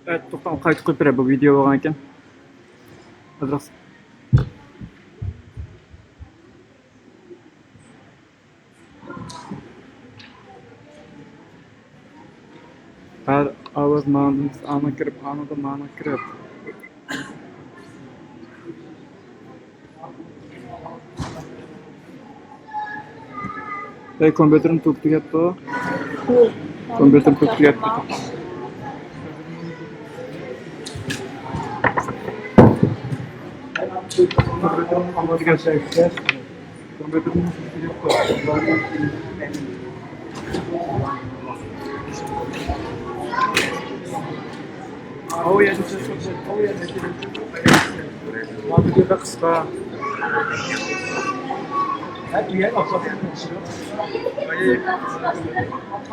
ئەت، توختاڭ، قايتا قويۇپ بېرەي، بۇ ۋىدېئو بولغان ئىكەن. ئازراق. ھەر ئاۋاز ماڭىدىن ئاڭا كىرىپ، ئاڭىدىن ماڭا كىرىپ. ئەي، كومپيۇتېرنى توك تۈگەپتۇ. كومپيۇتېرنى توك تۈگەپتۇ.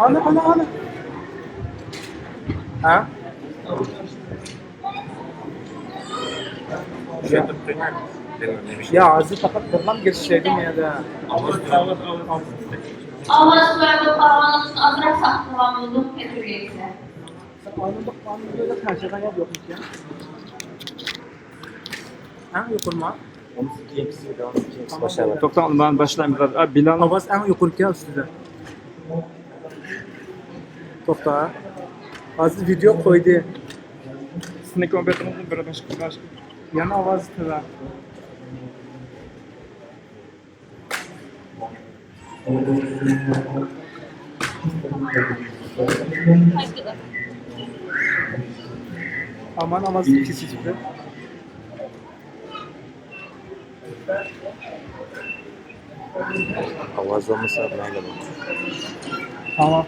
ئانا، ئانا، ئانا. ھە؟ يا، ھازىر پەقەت بىرلا گەپ ئىشلەيدۇ يەنە. ئاۋاز بىلەن بولۇپ قالغانلىقى ئۈچۈن ئازراق ساقلىغان بولدۇم، كەچۈرگەيسىلەر. ئەڭ يۇقىرىما؟ توختاڭ، مانا باشلايمىز. ئا، بىلال. ئاۋاز ئەڭ يۇقىرىكەن ئۈستىدە. توختا. ھازىر ۋىدېو قويدى. سىنى كومپيۇتېرىڭىزنى بىر باشقا، باشقا. يەنە ئاۋازى تۆۋەن. ئامان ئاۋازى كېسىلىپ. ئاۋاز بولمىسا مەيلى. تامام.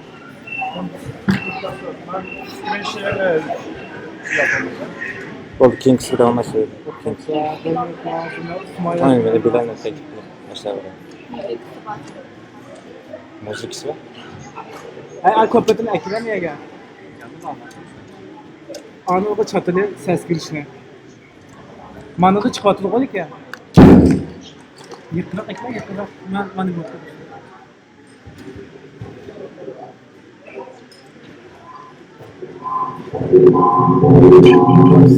بولدى، كېيىنكىسىگە داۋاملاشتۇرايلى. كېيىنكىسى. ھاي، مېنى بىلەلمەي قېتىپ باشلاۋېرىڭ. مۇزىكىسى بار. ھەي، ئاي، كوپىتىنى ئەكىلەم يەگە. ئانىغا چاتىلى سەس كىرىشنى. مانىدا چىقىۋاتىدىغۇ لېكىن. يېقىنراق ئەكىلە، يېقىنراق. مەن، مانا بۇ.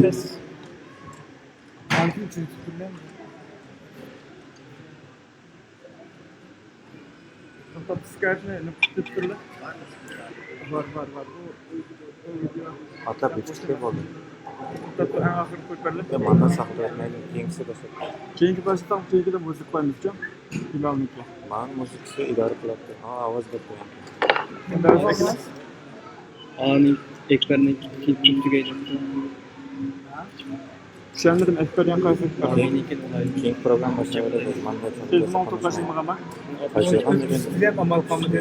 سەس. ئانكىن چۈشۈرۈپ تۇرۇپ. توختاپ، سكايپنى نېمە قىلىپ تۇرۇپ؟ بار، بار، بار. ئۇ، ئۇ، ئۇ ۋىدېو. ئاتاپ يېتىشكە بولدى. توختاپ، ئەڭ ئاخىرى قويۇپ بەرلى. يا، مانا ساقلاپ، مەن كېيىنكىسى باشلاپ. كېيىنكى باشلىساڭ، كېيىنكىدە مۇزىكا قويىمىزچۇ؟ بىلالنىڭكى. مانا مۇزىكىسى ئىدارە قىلاتتى. ھا، ئاۋاز بەك قويۇڭ. ئانى ئەكبەرنىڭ كېيىن تۈگەيدۇ. چۈشەنمىدىم، ئەكبەر يەنە قايسى ئەكبەر؟ كېيىن، كېيىن پروگرامما باشلاۋېرىمىز. مانا تېلېفون توختاشمىغانما؟ ئامال قالمىدى.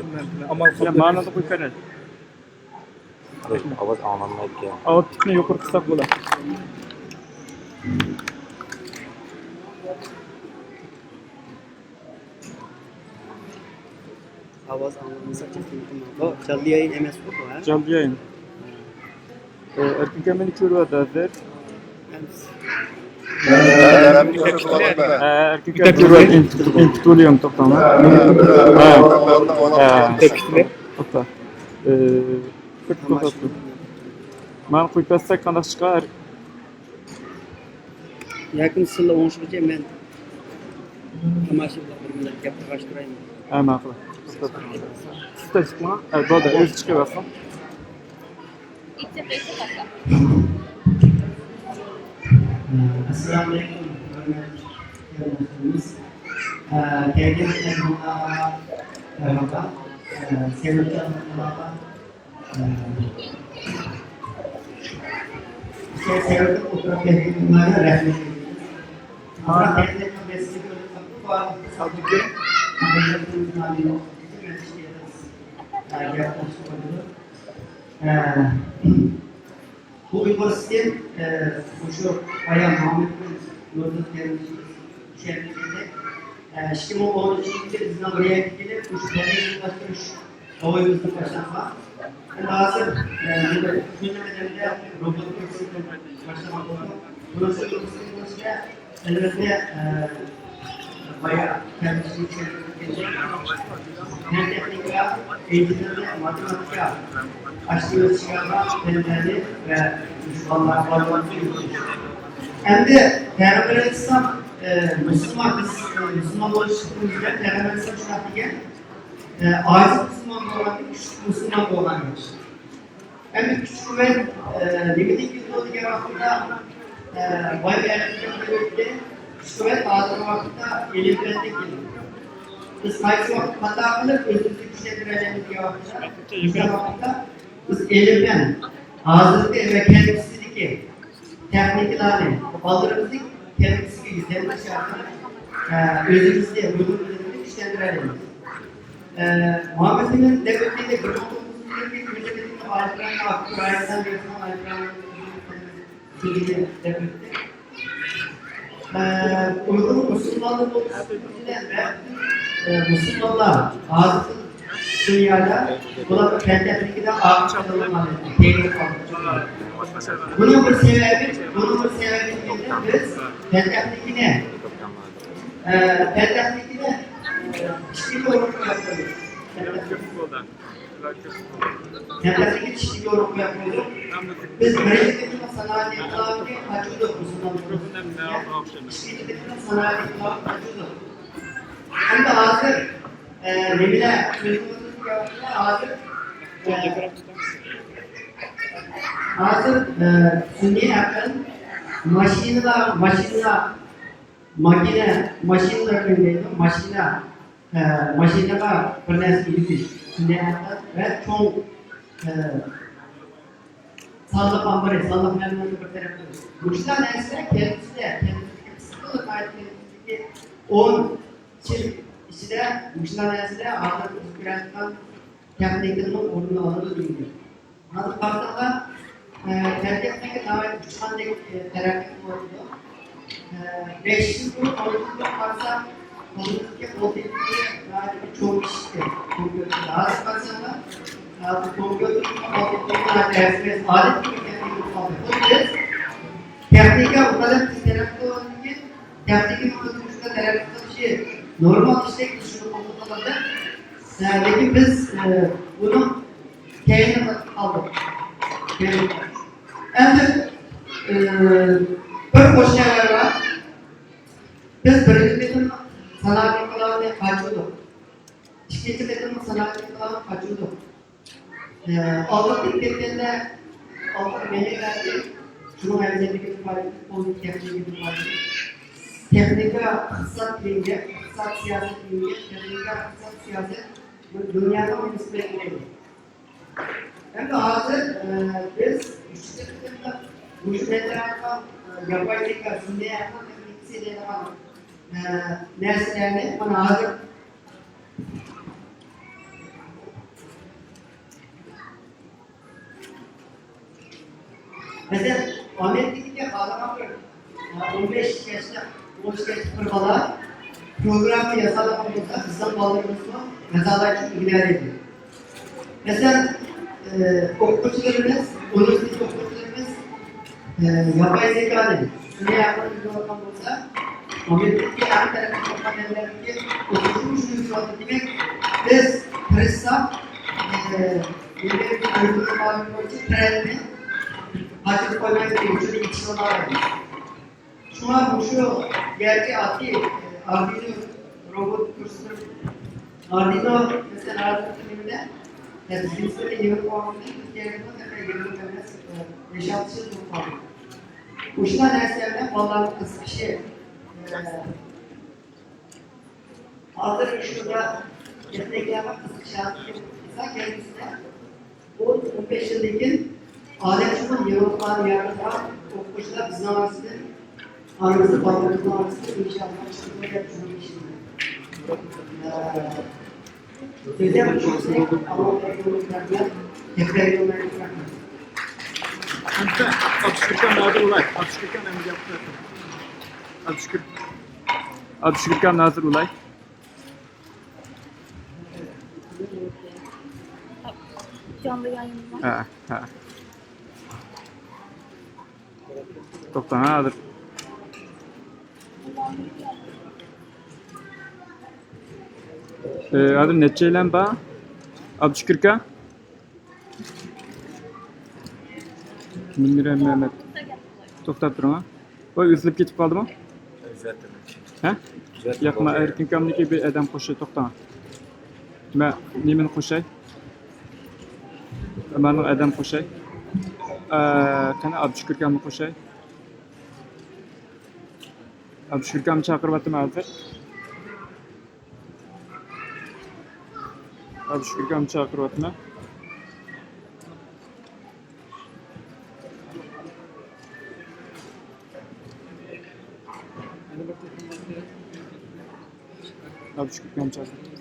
ئامال قالمىدى. مانا قويۇپ بېرەي. ئاۋاز ئاڭلانمايدىكەن. ئاۋتپۇتنى يۇقىرى قىلساق بولار. ئاۋاز ئاڭلانمىسا چەكلىنىپ قالماڭ. بۇ جانلى يايىن ئەمەسقۇ بۇ، ھە؟ جانلى يايىن. ئە، ئەركىن ئاكا مېنى كۆرۈۋاتىدۇ ھازىر. ئەركىن ئاكا كۆرۈۋاتىدۇ. ئىنپۇت، ئىنپۇت بولۇيۇم، توختاڭ. ھە. ھە. توختا. ئە، بىر توختاپ تۇر. مانا قويۇپ بەرسەك قانداق چىقار؟ ياكى سىلەر ئوڭشىغۇچە مەن تاماشىبىنلار بىر مىللەت گەپ قىلغاچ تۇرايمەن. ھە، ماقۇل. سىز تەكلىپ قىلىڭ. ھە، بولدى، ئۆزى چىقىۋەرسۇن. ئەسسالامۇ ئەلەيكۇم، ھۆرمەتلىك قېرىنداشلىرىمىز. ئە، كەلگەن مېھمانلارغا مەرھابا. ئە، سەۋەبچان مېھمانلارغا سەۋەبلىك ئولتۇرۇپ كەتكىنىڭلارغا رەھمەت ئېيتىمىز. بۇ ئۇيغۇر سىستېم، ئە، مۇشۇ بايام مۇھەممەتنىڭ نۇردىن كەلگەن چۈشەندۈرگەندەك، ئىككى مىڭ ئون ئۈچىنچى يىلى بىزنىڭ بىر يەرگە كېلىپ، مۇشۇ مەدەنىيەتلەشتۈرۈش راۋىيىمىزنى باشلانغان. ئەمما ھازىر، ئە، مۇنداق كۈندە قەدەمدە روبوت تېكستىن باشلىغان بولدۇق. بۇنىڭ ئۈچۈن بىز ئەلۋەتتە، ئە، بايا كەلگۈسىنى چۈشەندۈرۈپ كەتتۇق. پەن تېخنىكا، ئىنژېنېرلىق، ماتېماتىكا، ئاشۇ ئۆسۈشكە پەنلەرنى ۋە مۇشۇ بالىلارغا بالىلارنى ئۆگىتىش. ئەمدى پەيغەمبەر ئەلەيھىسسالام، ئە، مۇسۇلمان، بىز، ئە، مۇسۇلمان بولۇشىمىز بىلەن پەيغەمبەر ئەلەيھىسسالام شۇنداق دېگەن، ئە، ئاجىز مۇسۇلمان بولغاندىن كۈچلۈك مۇسۇلمان بولغان ياخشى. ئەمدى كۈچ قۇۋۋەت، ئە، نېمىدىن كېلىدۇ دېگەن ۋاقىتتا، ئە، بايا ئەرەبلەردىن كېلىدۇ. كۈچ قۇۋۋەت ھازىرقى ۋاقىتتا ئىلىم پەندىن كېلىدۇ. بىز قايسى ۋاقىت خاتا قىلىپ ئۆزىمىزنى كۈچلەندۈرەلەيمىز دېگەن ۋاقىتتا، مۇشۇ ۋاقىتتا بىز ئىلىم پەن، ھازىرقى ۋە كەلگۈسىدىكى تېخنىكىلارنى بالىلىرىمىزنىڭ كەلگۈسىگە يېتەكلەش ئارقىلىق، ئە، ئۆزىمىزنى، روھىمىزنى كۈچلەندۈرەلەيمىز. ئە، مۇھەممەت ئەمىن دەپ ئۆتكەندەك، بىر مىڭ توققۇز يۈز ئەللىك يىلدىكى ئايەتلەرنى ئاپتور ئايەتلەر يازغان ئايەتلەرنى دەپ ئۆتتى. ئە، ئۇيغۇر مۇسۇلمانلىرى بولۇشى بىلەن ۋە، ئە، مۇسۇلمانلار ھازىرقى دۇنيادا بۇلار پەن تېخنىكىدا ئارقا قالغان، كەينىدە قالغان. بۇنىڭ بىر سەۋەبى، بۇنىڭ بىر سەۋەبى دېگەندە بىز پەن تېخنىكىنى، ئە، پەن تېخنىكىنى ئىككىنچى ئورۇنغا قويۇپ قويدۇق. نەپەسلىككە چىشلىك يورۇق قويۇپ قويدۇق. بىز بىرىنچى قېتىملىق سانائەت ئىنقىلابىنى قاچۇردۇق، مۇسۇلمان دۇنياسىغا. ئىككىنچى قېتىملىق سانائەت ئىنقىلابىنى قاچۇردۇق. ئەمدى ھازىر، ئە، نېمىلەر، ھازىر، ئە، ئە، ھازىر، ئە، سۈنئىي ئەقىل ماشىنىلار، ماشىنىلار، ماكىنا، ماشىنىلار ئۆڭدەيدۇ، ماشىنا، ئە، ماشىنىغا بىر نەرسە ئېلىۋېتىش، سۈنئىي ئەقىل ۋە چوڭ، ئە، سانلىق ئامبىرى، سانلىق مەلۇماتنى بىر تەرەپ قىلىش. مۇشۇنداق نەرسىلەر كەلگۈسىدە، كەلگۈسىدىكى قىسقا، ناھايىتى كەلگۈسىدىكى ئون يىل ئىچىدە مۇشۇنداق نەرسىلەر ھازىر ئۆسۈپ كېلىۋاتقان تېخنىكىنىڭ ئورنىنى ئالىدۇ دېگەن گەپ. ھازىر قارىساڭلار، ئە، تەبىئەتتىكى ناھايىتى ئۇچقاندەك، ئە، تەرەققىي قىلىۋاتىدۇ. ئە، بەش يىل بۇرۇن، ئون يىل بۇرۇن قارىساق، قولىمىزدىكى قول تېلېفونى ناھايىتى چوڭ ئىشتى، كومپيۇتېر. ھازىر قارىساڭلار، ھازىر كومپيۇتېرنىڭ قول تېلېفونى ناھايىتى ئەرزىمەس، ئادەتتىكى بىر تېخنىكا بولۇپ قالدى. خۇددى بىز تېخنىكا ئۇ قەدەر تېز تەرەققىي قىلىۋاتىدۇكى، تېخنىكىنىڭ ئۆزىنىڭ شۇنداق تەرەققىي قىلىشى نورمال ئىشتەك بىز شۇنى قوبۇل قىلىمىز. ئە، لېكىن بىز، ئە، بۇنىڭ كەينىدە قالدۇق. كەينىدە قالدۇق. ئەمدى، ئە، بىر خوش خەۋەر بار. بىز بىرىنچى قېتىم سانائەت ئىنقىلابىنى قاچۇردۇق. ئىككىنچى قېتىم سانائەت ئىنقىلابىنى قاچۇردۇق. ئالدىغا كەتكەندە، ئالدىغا مېڭىۋەردى. شۇنىڭ ئەۋزەللىكىدىن پايدىلىنىپ، بولدى تېخنىكىدىن پايدىلىنىپ. تېخنىكا، ئىقتىساد دېگەن گەپ، ئىقتىساد، سىياسەت دېگەن گەپ، تېخنىكا، ئىقتىساد، سىياسەت بۇ دۇنيانىڭ ئىنسترۇمېنتلىرى. ئەمدى ھازىر، ئە، بىز ئۈچىنچى قېتىملىق مۇشۇ مەيدانغا، ئە، ياپاي زېكا، سۈنئىي ئەقىل تېخنىكىسى دەيدىغان، ئە، نەرسىلەرنى مانا ھازىر مەسىلەن، ئامېرىكىدىكى خالىغان بىر، ئون بەش ياشلىق، ئون ئۈچ ياشلىق بىر بالا پروگرامما ياسالىغان بولسا، بىزنىڭ بالىلىرىمىزمۇ ياسالايدۇ، ئۆگىنەلەيدۇ. مەسىلەن، ئە، ئوقۇغۇچىلىرىمىز، ئۇنىۋېرسىتېت ئوقۇغۇچىلىرىمىز، ئە، ياپاي زېكانى، سۈنئىي ئەقىلنى ئۆگىنىۋاتقان بولسا، ئامېرىكىدىكى ئەڭ تەرەققىي تاپقان ئەللەردىكى ئوقۇغۇچىمۇ شۇنى ئۆگىنىۋاتىدۇ. دېمەك، بىز تىرىشساق، ئە، مىللىي ئۆزىمىزنىڭ قانۇنى بويىچە ترەندنى قاچۇرۇپ قويمايمىز، شۇنى يېتىشىۋالالايمىز. شۇڭا مۇشۇ يەردىكى ئاددىي، ئە، ئاردۇينو روبوت كۇرسلىرى، ئاردۇينو، مەسىلەن، ھازىرقى نېمىدە، ئە، بىزگە نىسبەتەن يېڭىلىق بولغاندىن كېيىن، تېخى يېڭىلىق ئەمەس، ئە، بەش-ئالتە يىل بولۇپ قالدى. مۇشۇنداق نەرسىلەر بىلەن بالىلارنى قىزىقىشى، ئە، ھازىر شۇنداق تېخنىكىلارغا قىزىقىشى ئىنسان كەلگۈسىدە ئون، ئون بەش يىلدىن كېيىن ئادەم شۇ يېڭىلىقلارنى يارىتىدىغان ئوقۇغۇچىلار بىزنىڭ ئارىسىدىن، ئارىمىزدا، بالىلىرىمىزنىڭ ئارىسىدا ئىنشائاللا چىقىدۇ دەپ ئۈمىد قىلىمەن. سۆزلەپ ئۆتسەك، ئاللاھ رەھمەت. ئەمدى ئابدۇشۈكۈر ئاكام ھازىر ئۇلاي. ئابدۇشۈكۈر ئاكام ئەمدى گەپ قىلىۋاتىدۇ. ئابدۇشۈكۈر. ئابدۇشۈكۈر ئاكام ھازىر ئۇلاي. جانلى يايىنما؟ ھە، ھە. توختاڭ ھازىر. ئى، ھازىر نەچچەيلەن بار؟ ئابدۇشۈكۈر ئاكا؟ مۇنىرەم مەمەت. توختاپ تۇرۇڭ ھە. ۋاي، ئۈزۈلۈپ كېتىپ قالدىمۇ؟ ھە؟ ياق، مەن ئەركىن ئاكامنىڭكى بىر ئادەم قوشاي، توختاڭ. مەن نېمىنى قوشاي؟ مەننىڭ ئادەم قوشاي. ئە، قېنى ئابدۇشۈكۈر ئاكامنى قوشاي. ئابدۇشۈكۈر ئاكامنى چاقىرىۋاتىمەن ھازىر. ئابدۇشۈكۈر ئاكامنى چاقىرىۋاتىمەن. ئابدۇشۈكۈر ئاكام چاقىرىۋاتىمەن.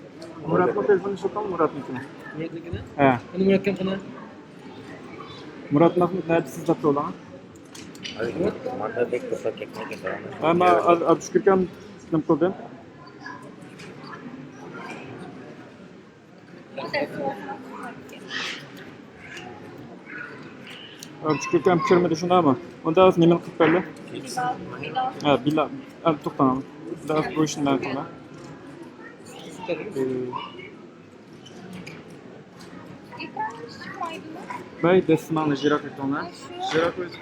مۇراتنىڭ تېلېفونىنى ئىشلىتىڭ، مۇراتنىڭكىنى. مۇراتنىڭكىنى؟ ھە. قېنى مۇرات ئاكام قېنى؟ مۇراتنىڭ نەدە سىزدە توۋلاڭ؟ مانا بەك توساپ كەتمەيدۇ. ھە، مانا ئابدۇشۈكۈر ئاكام نېمە قىلدى؟ ئابدۇشۈكۈر ئاكام كىرمىدى، شۇنداقمۇ؟ ئۇندا ھازىر نېمىنى قىلىپ بەردى؟ ھە، بىلال. ھە، توختاڭ. بۇ ئىشنى مەن قىلىمەن. بەي، دەسمالنى يىراق ئېتىڭلار. يىراق ئۆز-،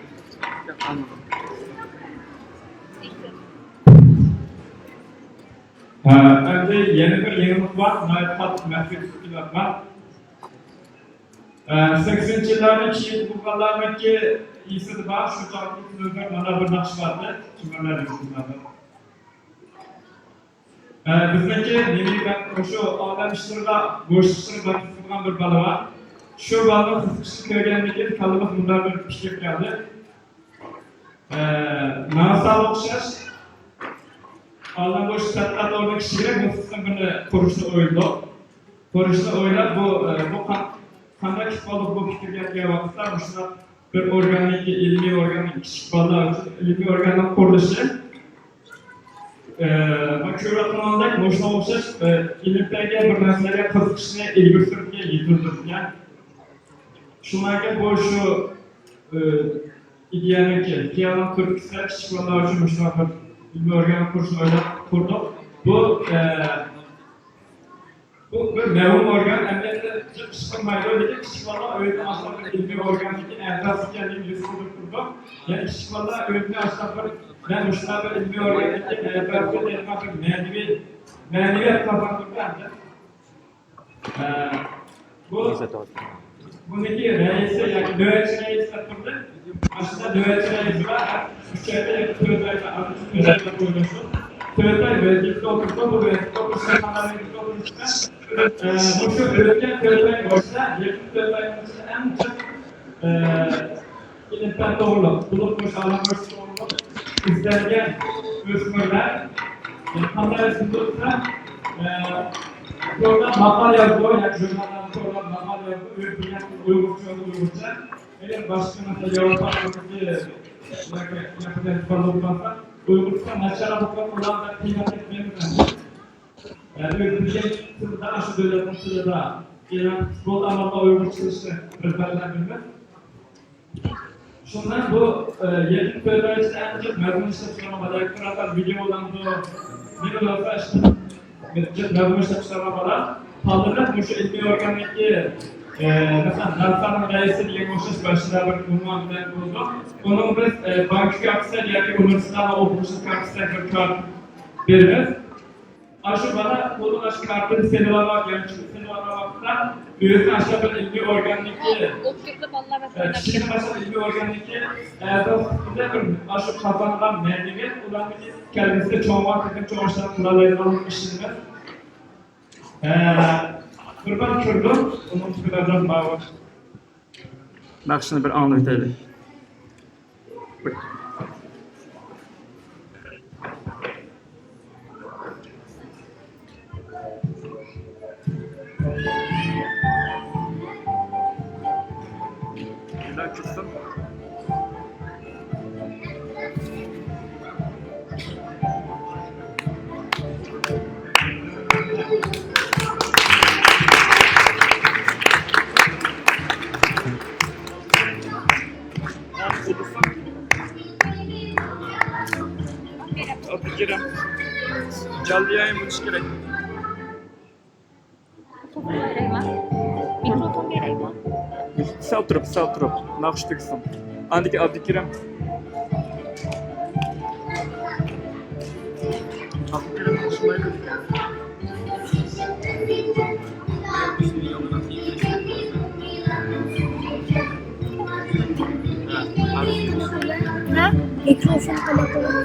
ھە، ئەمدى يەنە بىر يېڭىلىق بار، ناھايىتى قاتتىق مەخپىي تۇتۇپ كېلىۋاتقان. ئە، سەكسىنچى يىللارنىڭ كېيىن بولغانلارنىڭكى ئېسىدە بار، شۇ چاغدىكى سۆزلەر مانا بىر ناخشا بار ئىدى، تۆمۈرلەر يۈزىدە. ئە، بىزنىڭكى نېمە، مۇشۇ ئالەم ئىشلىرىغا، بوش ئىشلىرىغا بەك قىزىقىدىغان بىر بالا بار. شۇ بالىنىڭ قىزىقىشىنى كۆرگەندىن كېيىن كاللىمىزغا مۇنداق بىر پىكىر كەلدى. ئە، ناساغا ئوخشاش ئالەم بويىچە تەتقىقات ئورنى كىچىكرەك نۇقتىسىدىن بىرنى قۇرۇشنى ئويلىدۇق. قۇرۇشنى ئويلاپ، بۇ، ئە، بۇ قا-، قانداق كېلىپ قالدى بۇ پىكىرگە دېگەن ۋاقىتتا، مۇشۇنداق بىر ئورگاننىڭكى، ئىلمىي ئورگاننىڭ، كىچىك بالىلار ئۈچۈن ئىلمىي ئورگاننىڭ قۇرۇلۇشى، ئە، مانا كۆرۈۋاتقىنىڭدەك مۇشۇنىڭغا ئوخشاش، ئە، ئىلىم-پەنگە، بىر نەرسىلەرگە قىزىقىشنى ئىلگىرى سۈرۈپ يېتىلدۈرىدىكەن. شۇنىڭكى بۇ شۇ، ئى، ئىدىيەنىڭكى، خىيالنىڭ تۈرتكىسىدە كىچىك بالىلار ئۈچۈن مۇشۇنداق بىر ئىلمىي ئورگان قۇرۇشنى ئويلاپ قۇردۇق. بۇ، ئە، بۇ بىر مەۋھۇم ئورگان، ئەمەلىيەتتە جىق ئىش قىلمايدۇ، لېكىن كىچىك بالىلار ئۆزىنى ئاشۇنداق بىر ئىلمىي ئورگاندىكى ئەزاسى ئىكەنلىكىنى ھېس قىلدۇرۇپ تۇرىدۇ. يەنى كىچىك بالىلار ئۆزىنى ئاشۇنداق بىر، مەن مۇشۇنداق بىر ئىلمىي ئورگاندىكى ئەزاسى دەيدىغان بىر مەنىۋى، مەنىۋىيەت قازاندۇرىدۇ ئەمدى. ئە، بۇ، بۇنىڭكى رەئىسى ياكى نۆۋەتچى رەئىسى دەپ تۇردى. ئاشۇنداق نۆۋەتچى رەئىسى بار، ئۈچ ئايدا ياكى تۆت ئايدا، تۆت ئايدا ئويلاشتۇق. تۆت ئاي ۋەزىپىدە ئولتۇرسا، بۇ ۋەزىپىدە ئولتۇرسا، قانداق ۋەزىپىدە ئولتۇرسا، ئە، مۇشۇ ئۆتكەن تۆت ئاي بولسا، يېقىن تۆت ئاينىڭ ئىچىدە ئەڭ جىق، ئە، ئىلىم-پەن توغرۇلۇق، بولۇپ مۇشۇ ئالەم بويىچە توغرۇلۇق ئىزدەنگەن ئۆسمۈرلەر، ئە، قانداق ئىزدىنىدۇ دېسە، ئە، توردا ماقالە يازىدۇ، ياكى ژۇرناللاردا توردا ماقالە يازىدۇ، ئۆز بىلگەن تىلى ئۇيغۇرچە، ئۇيغۇرچە. ئەگەر باشقا مەسىلەن ياۋروپا ئامېرىكىدىكى ياكى ياپونىيەدە بار بولۇپ قالسا، ئۇيغۇرچە ناچارراق بولۇپ قالسا، ئۇلاردا قىيناپ كەتمەيمىز ئەمدى. يەنى ئۆزىمىزنىڭ تىلىدا، ئاشۇ دۆلەتنىڭ تىلىدا ئېلان قىلىپ بولدى، ئامما ئۇيغۇرچە قىلىشنى رىغبەتلەندۈرىمىز. شۇنداق بۇ، ئە، يېقىن تۆت ئاي ئىچىدە ئەڭ جىق مەزمۇن ئىشلەپ چىقارغان بالا، ياكى بىر قاتار ۋىدېئولارنى، نېمە بولسا ئىشلەپ، جىق مەزمۇن ئىشلەپ چىقارغان بالا تاللىنىپ، مۇشۇ ئىلمىي ئورگاننىڭكى، ئە، مەسىلەن، ناسانىڭ رەئىسى دېگەنگە ئوخشاش باشلىرا بىر ئۇنۋان بىلەن بولىدۇ. ئۇنىڭغا بىز، ئە، بانكا كارتىسى ياكى ئۇنىۋېرسىتېتنىڭ ئوقۇغۇچىلىق كارتىسى بىر كارت بېرىمىز. ئاشۇ بالا قولىغا ئاشۇ كارتىنى سېلىۋالغان، يانچۇقنى سېلىۋالغان ۋاقىتتا، ئۆزىنى ئاشۇ بىر ئىلمىي ئورگاننىڭكى، ئوكتۇبىدا بالىلار ۋە ئە، كىشىنى ئاشۇ ئىلمىي ئورگاننىڭكى ئەزاسى سۈپىتىدە بىر ئاشۇ قازانغان مەدەنىيەت ئۇلارنىڭكى كەلگۈسىدە چوڭ ۋاقىتتىن چوڭ ئىشلار قىلالايدىغانلىقىغا ئىشىنىمىز. ئە، قۇربان كۆردۈم، ئۇنىڭ تۈپىدە بار. ناخشىنى بىر ئاڭلىۋېتەيلى. ئابدۇكېرىم، جانلىيايىم بولۇشى كېرەك. مىكروفون بېرەيمۇ؟ مىكروفون بېرەيمۇ؟ سەل تۇرۇپ، سەل تۇرۇپ. ناخشا تۈگىسۇن. ئاندىكى ئابدۇكېرىم. ئابدۇكېرىم ئىشلەيدۇ. مىكروفون قانداق بولىدۇ؟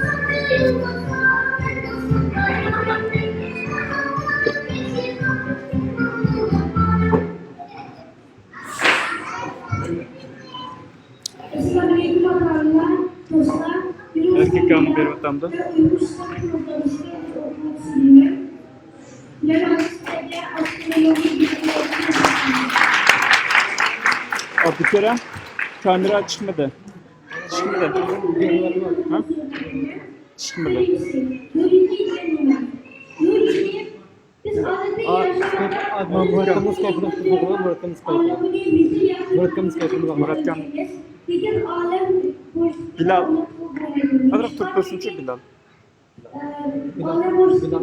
ئەركە ئاكام بېرىۋاتامدۇ؟ ئابدۇكېرىم، كامېرا چىقمىدى. چىقمىدى. ھە؟ چىقمىدى. ئا، مۇراتقا مۇسكايپىنى ئۇقتۇردۇق، مۇراتقا مۇسكايپىنى. مۇراتقا مۇسكايپىنى باقمىدۇق. مۇراتكا. بىلال. ئازراق تۇرۇپ تۇرسۇنچۇ، بىلال. بىلال. بىلال.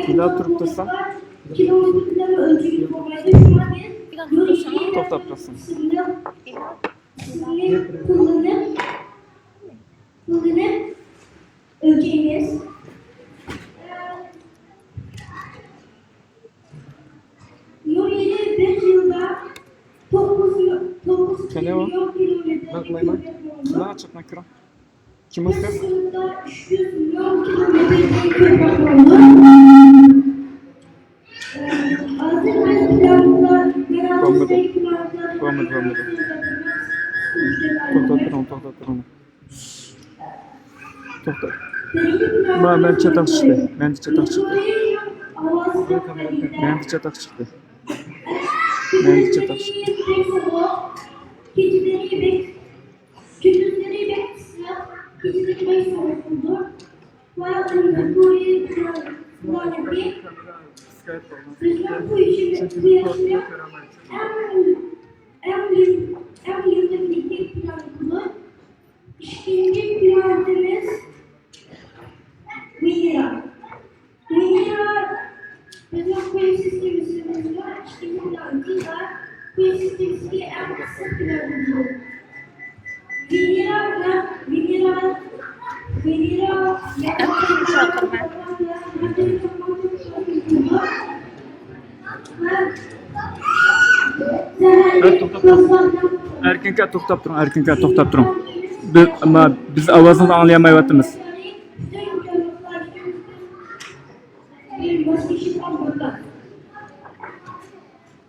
بىلال تۇرۇپ تۇرسا. توختاپ تۇرسۇن. قوللىنىپ، قوللىنىپ ئۆلچەيمىز. قىلايمەن. شۇنداق چاقناپ كىرىڭ. كىم ئۇ سىز؟ بولمىدى. بولمىدى، بولمىدى. توختاپ تۇرۇڭ، توختاپ تۇرۇڭ. توختاپ. ما، مەن چاتاق چىقتى. مەندە چاتاق چىقتى. مەندە چاتاق چىقتى. مەندە چاتاق چىقتى. كۈندۈزلىرى بەك ئىسسىق، كېچىلىرى بەك سوغۇق بولىدۇ. ۋە ئۇيقۇ بۇلارنىڭكى بىزنىڭ بۇ ياشنىڭ، بۇ ياشنىڭ ئەڭ، ئەڭ يېڭى، ئەڭ يېڭى پلانېتىدۇر. ئىككىنچى پلانېتىمىز ۋېنېرا. ۋېنېرا بىزنىڭ كۈن سىستېمىسىمىزنىڭ ئىككىنچى پلانېتى ۋە كۈن سىستېمىسىدىكى ئەڭ ئىسسىق پلانېتىدۇر. ۋېنېرا، ۋېنېرا، ۋېنېرا. ھە، توختاپ تۇرۇڭ. ئەركىنكا، توختاپ تۇرۇڭ، ئەركىنكا، توختاپ تۇرۇڭ. بىز، ئەمما بىز ئاۋازىڭىزنى ئاڭلىيالمايۋاتىمىز.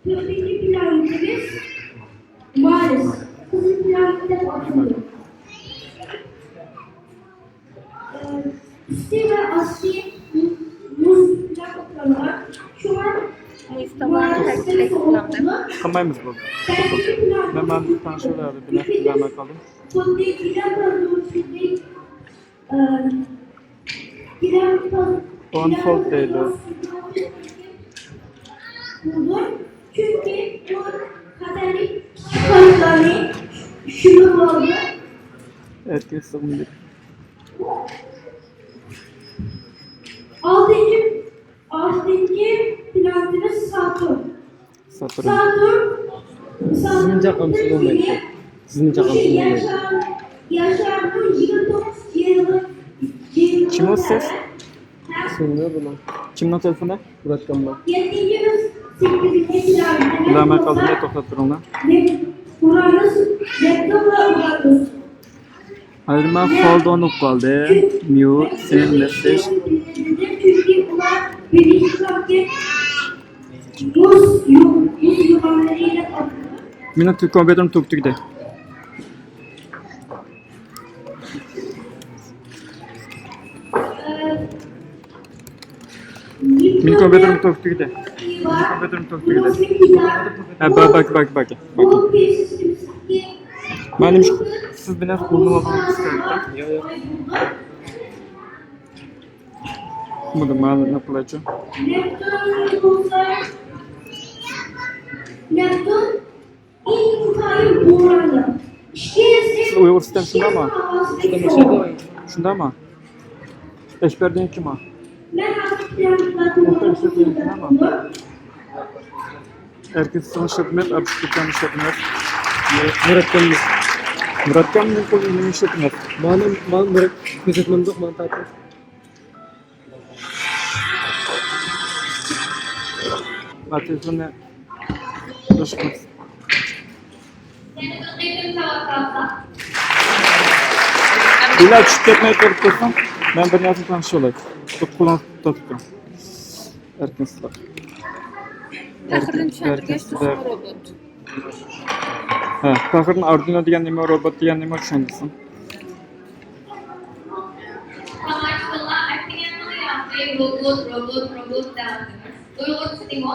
تۆتىنچى پلانېتىمىز مارس، قىزىل پلانېتا دەپ ئاتىلىدۇ. ئۈستى ۋە ئاستى مۇز بىلەن قاپلانغان. شۇڭا مارس بەك سوغۇق بولىدۇ. قىلمايمىز بۇ. مەن مانا تەڭشىۋالدىم، بىلەم، بىلەلمەي قالدىم. خۇددى گىلەم پازدۇرۇشىدەك، ئە، گىلەم پاز-، On hold دەيدۇ. چۈنكى بۇ خەتەرلىك كىچىك پازلارنى شۈمۈرۈۋالىدۇ. ئەركىن سىغمىدى. ئالتىنچى، ئالتىنچى پلانېتىمىز ساتۇرن. ساتۇرن. ساتۇرن، ساتۇرن سىزنى چاقىرمىسا بولمايدۇ. سىزنى چاقىرمىسا بولمايدۇ. ياشارنىڭ يىگىرمە توققۇز يىلى، يىل-، يىل-، كىم ئۇ سىز؟ ئىسمى نېمە بۇنىڭ؟ كىمنىڭ تېلېفونى؟ مۇرات كاملار. يەتتىنچى، سەككىزىنچى پلانېتىمىز بىلەلمەي قالدىم، توختاپ تۇرۇڭلار. ئۇرانۇس، نېپتۇن ۋە ئۇرانۇس. ئايرىما خالدون بولۇپ قالدى. ميۇت، سېن، مېسسېج. مېنىڭ كومپيۇتېرىم توك تۈگىدى. مېنىڭ كومپيۇتېرىم توك تۈگىدى. مېنىڭ كومپيۇتېرىم توك تۈگىدى. ھە، با-، باكى، باكى، باكى، باكى. مانا نېمە، سىز بىلەن قولنى ئالدىڭىز. ياق، ياق. بۇنى مانا نېمە قىلايچۇ؟ نېپتۇن ئىنتايىن بورانلىق. سىز ئۇيغۇرچە ئىشلەتكەن شۇنداقمۇ؟ شۇنداقمۇ؟ ئەكبەردىن كىم ئۇ؟ ئەكبەر ئىشلەتكەن شۇنداقمۇ؟ ئەركىن سىزنى ئىشلەتمەس، ئابدۇسۇلتاننى ئىشلەتمەس. مۇرەككەپنى. مۇرەككەپنى قولىنى ئىشلەتمەس. مانا، مانا مۇرەككەپ كۆرسەتمەمدۇق، مانا تارتىپ. ما تېلېفوننى بىلەن چۈشۈپ كەتمەي تۇرۇپ تۇرسۇن. مەن بىر نەرسە تەڭشىۋالاي. بىر قولۇڭ تۇتۇپ تۇرۇڭ. ئەركىن سىلەر. ئەركىن، ئەركىن سىلەر. ھە، پەخرىدىن ئاردۇينو دېگەن نېمە، روبوت دېگەن نېمە چۈشەندۈرسۇن. روبوت، روبوت، روبوت دەۋاتىمىز. ئۇيغۇرچىسى نېمە؟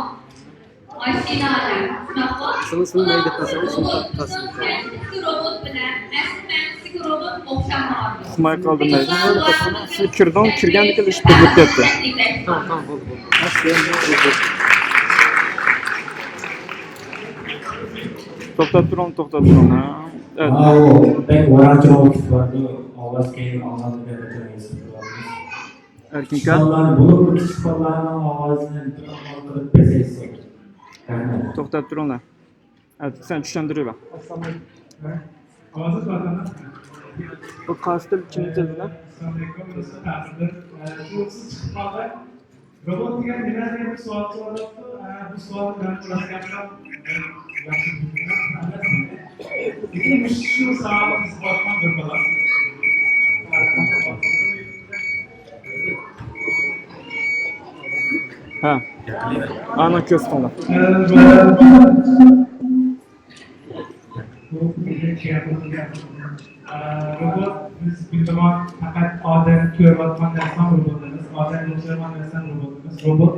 ماشىنا دەپ. شۇنداققۇ؟ شۇنى، شۇنى مەيدە قىلساڭ، شۇنى تاسمىسا. روبوت بىلەن ئەسلى مەنىسىدىكى روبوت ئوخشامدۇ؟ ئۇقماي قالدىم مەن. سىز كىردىڭ، كىرگەندىكىن ئىش بېرىلىپ كەتتى. تامام، تامام، بولدى، بولدى. توختاپ تۇرۇڭ، توختاپ تۇرۇڭ، ھە. ئاۋۇ بەك ۋاراڭ-چۇرۇڭ كېتىپ بارىدۇ، ئاۋاز كەينىگە ئالغاندا بەك ئاچامەن ھېس قىلىۋاتىمىز. ئەركىنكا. بالىلار، بولۇپمۇ كىچىك بالىلارنىڭ ئاۋازىنى بىر ئامال قىلىپ پەسەيتسەك. رەھمەت. توختاپ تۇرۇڭلار. ھە، سەن چۈشەندۈرۈۋەر. ئەسسالامۇئەلەيكۇم. ئاۋازى بارمۇ؟ بۇ قارشى تەرەپ كىمنىڭ تېلېفونى؟ ئەسسالامۇئەلەيكۇم. ئە، شۇ سىز چىقىپ قالدى. روبوت دېگەن نېمە دېگەن بىر سوئال سوراپتۇ. ئە، بۇ سوئالنى مەن راست گەپ قىلسام، ياخشى بىلمەيمەن. لېكىن مۇشۇ سائەتتە بىز بارغان بىر بالا. ھە. ئانا كۆز قىلىڭ. روبوت، بىز بىلىدىغان پەقەت ئادەم كۆرۈۋاتقان نەرسىنىڭ روبوت ئەمەس، ئادەم ياشايدىغان نەرسىنىڭ روبوت ئەمەس. روبوت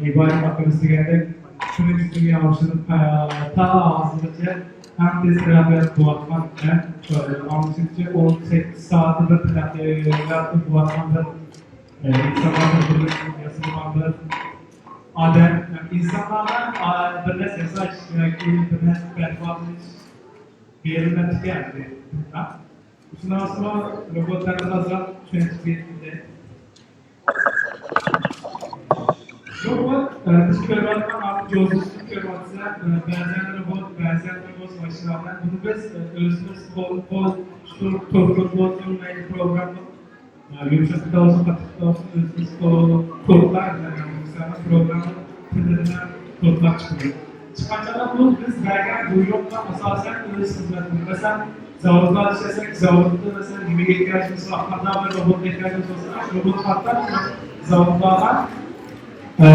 ئىبراھىم ئاكىمىز دېگەندەك، بىرىنچى دۇنيا ئۇرۇشىدىن تا ھازىرغىچە ئەڭ تېز تەرەققىيات قىلىۋاتقان ھەم، ئاڭلىشىمچە، ئون سەككىز سائەتتە بىر تەرەققىيات قىلىۋاتقان بىر، ئە، ئىنسانلار بىرلىكى ياسىغان بىر ئادەم. ئىنسانلارغا، ئا، بىر نەرسە ياساش ياكى بىر نەرسە بەرپا قىلىش بېرىلمەپتىكەن. شۇنداقمۇ؟ روبوتلارغا ئازراق چۈشەنچە بېرىپ كېتەي. روبوت، ئە، بىز كۆرۈۋاتقان ھازىر جوزىسىنى كۆرۈۋاتسا، ئە، بەزەن روبوت، بەزەن روبوت ماشىنىلار. بۇنى بىز، ئە، ئۆزىمىز قول، قول، شۇ توكلۇق بولسۇن، مەيلى پروگرامما، ئە، يۇمشاق بولسۇن، قاتتىق بولسۇن، ئۆزىمىز قول، كودلار، ئە، مىسالغا پروگرامما تىلىدا كودلار چىقىرىدۇ. چىققان چاغدا بۇ بىز بەرگەن بۇيرۇققا ئاساسەن ئۆز خىزمىتىنى، مەسىلەن، زاۋۇتلاردا ئىشلىسەك، زاۋۇتتا، مەسىلەن، نېمىگە ئېھتىياجىمىز بار، قانداق بىر روبوتقا ئېھتىياجىمىز بولسا، روبوت قاتتا زاۋۇتلارغا، ئە،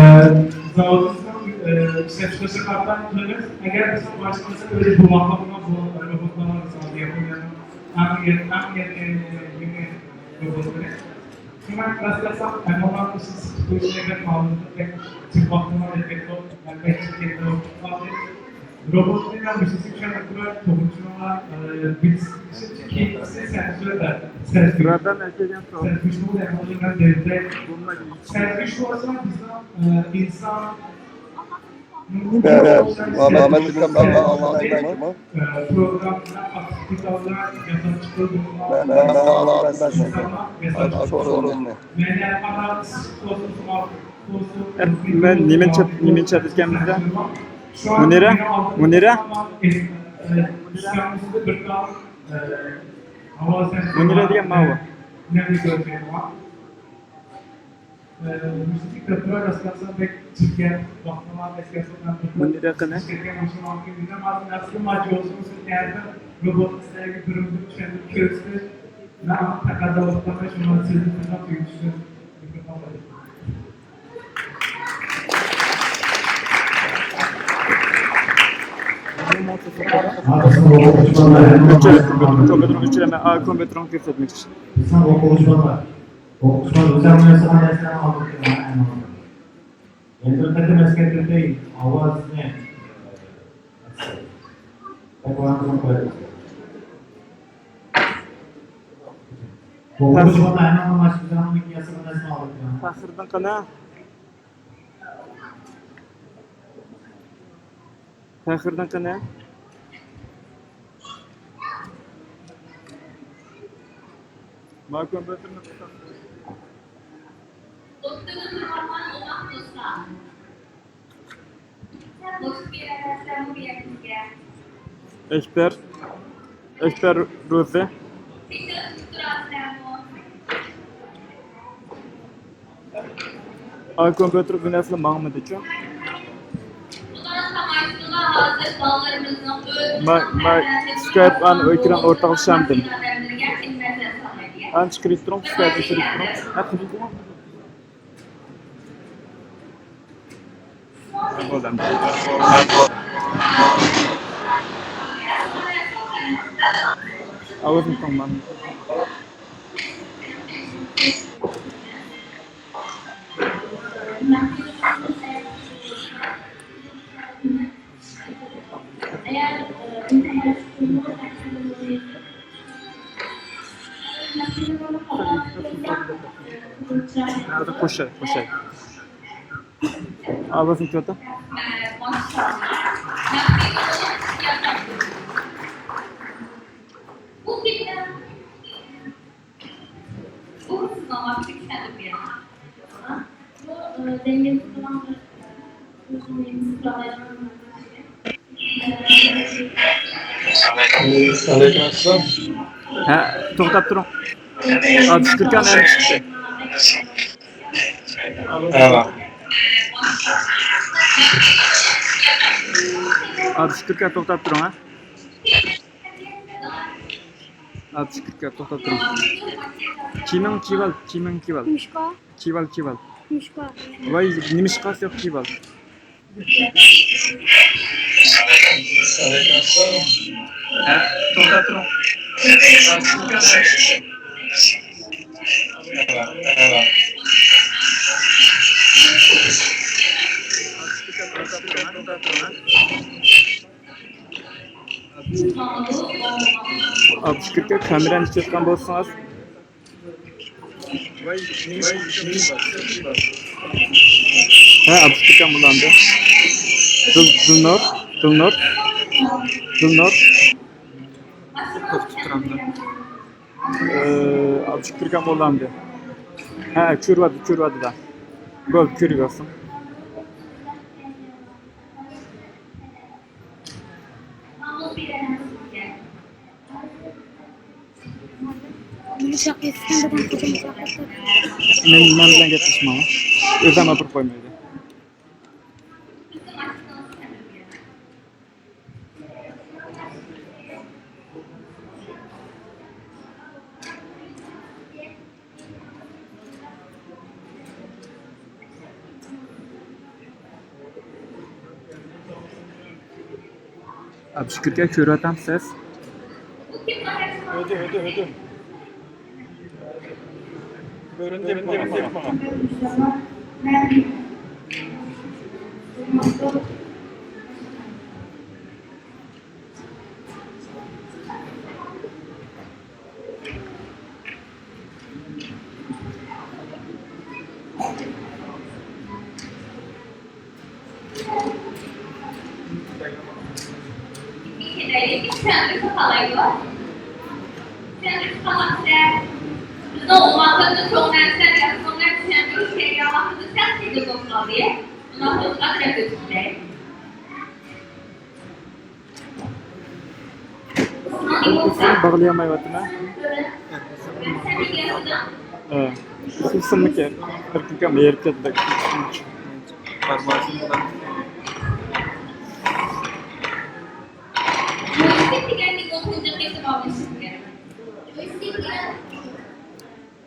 زاۋۇتىمىزنىڭ، ئە، ئىشلەپچىقىرىشىغا قارىتا قىلىمىز. ئەگەر بىزنىڭ باشقا مەسىلە ئۆزى بولماقلىق بولغان، بۇ روبوتلارغا مىسال ياپونىيەنىڭ ئەڭ يېڭى، ئەڭ يېڭى، يېڭى روبوتلىرى. شۇڭا راست ئېيتساق، ئەمما ئىشنى سىقىپ قويۇشنى بەك خالىدۇق، بەك جىق ۋاقتىمۇ ئەلۋەتتە بەك جىق يەردە ۋاقىت قالدى. روبوتنى مەن مۇشۇسى چۈشەندۈرۈپ تۇرۇپ، شۇڭا، ئە، بىلىشىمچە، كېيىنكىسى سەنسوردا سەزگۈ-، سەزگۈچ بولىدۇ. سەزگۈچ بولسا بىزنىڭ، ئە، ئىنسان مەن نېمە نېمە چاپ نېمە چاپ ئىكەن بىزدە؟ مۇنىرە، مۇنىرە، مۇنىرە دېگەن ماۋۇ. مۇنىرە قېنى؟ ئۆچۈرۈڭ، ئۆچۈرۈڭ، ئا، كومپيۇتېرنى كۆرسەتمەكچى. بىزنىڭ ئوقۇغۇچى بالىلار، ئوقۇغۇچى بالىلار ئۆزلەرنىڭ ياسىغان دەرسلىرىنى ئالدى. يەنە بىر قېتىم ئەسكەرتىپ ئۆتەي، ئاۋازنى ئوقۇغۇچى بالىلار ئەمما ماشىنا ياسىغان دەرسنى ئالدى. پەخرىدىن قېنى؟ پەخرىدىن قېنى؟ ما كومپيۇتېرنى ئەكبەر، ئەكبەر روزى. ئا، كومپيۇتېر بۇ نەرسىلەر ماڭمىدىچۇ؟ ما، ما، سكايپ ئان ئېكران ئورتاقلىشامدىم؟ ئان چىقىرىپ تۇرۇڭ، سكايپ ئۆچۈرۈپ تۇرۇڭ. ھە، قىلدىڭمۇ؟ ئاۋازنى تىڭلىمىدىم. ھازىر قوشاي، قوشاي. ئاۋازنى كۆتۈر. ئەلەيكۇم ئەسسالام. ھە، توختاپ تۇرۇڭ. ئابدۇشۈكۈر ئاكا ئەمدى چىقتى. ئابدۇشۈكۈر ئاكا، توختاپ تۇرۇڭ، ھە. ئابشىكىركا، توختاپ تۇرۇڭ. چىمىڭ، چىۋال، چىمىڭ، چىۋال. نېمىشقا؟ چىۋال، چىۋال. نېمىشقا؟ ۋاي، نېمىشقا يوق، چىۋال. ھە، توختاپ تۇرۇڭ. ئابشىكىركا، كامېرانى ئىشلەتكەن بولسىڭىز. ھە، ئابشىكىركام ئۇلاندى. دىل-، دىلنۇر، دىلنۇر، دىلنۇر. توختىتىپ تۇرامدۇ؟ ئابشىكىركام ئۇلاندى. ھە، كۆرۈۋاتىدۇ، كۆرۈۋاتىدۇ. بولدى، كۆرۈۋاتسۇن. مەن، مەن بىلەن گەپلەشمەڭ. ئۆزۈم ئاپىرىپ قويمايدۇ. ئابشىكىركە، كۆرۈۋاتامسىز؟ ئۆتۈ، ئۆتۈ، ئۆتۈ. كۆرۈندى ماڭا. باغلىيالمايۋاتىمەن. ھە. سىلسىمىكى. ئەركىنكام ھېرىپ كەتتى.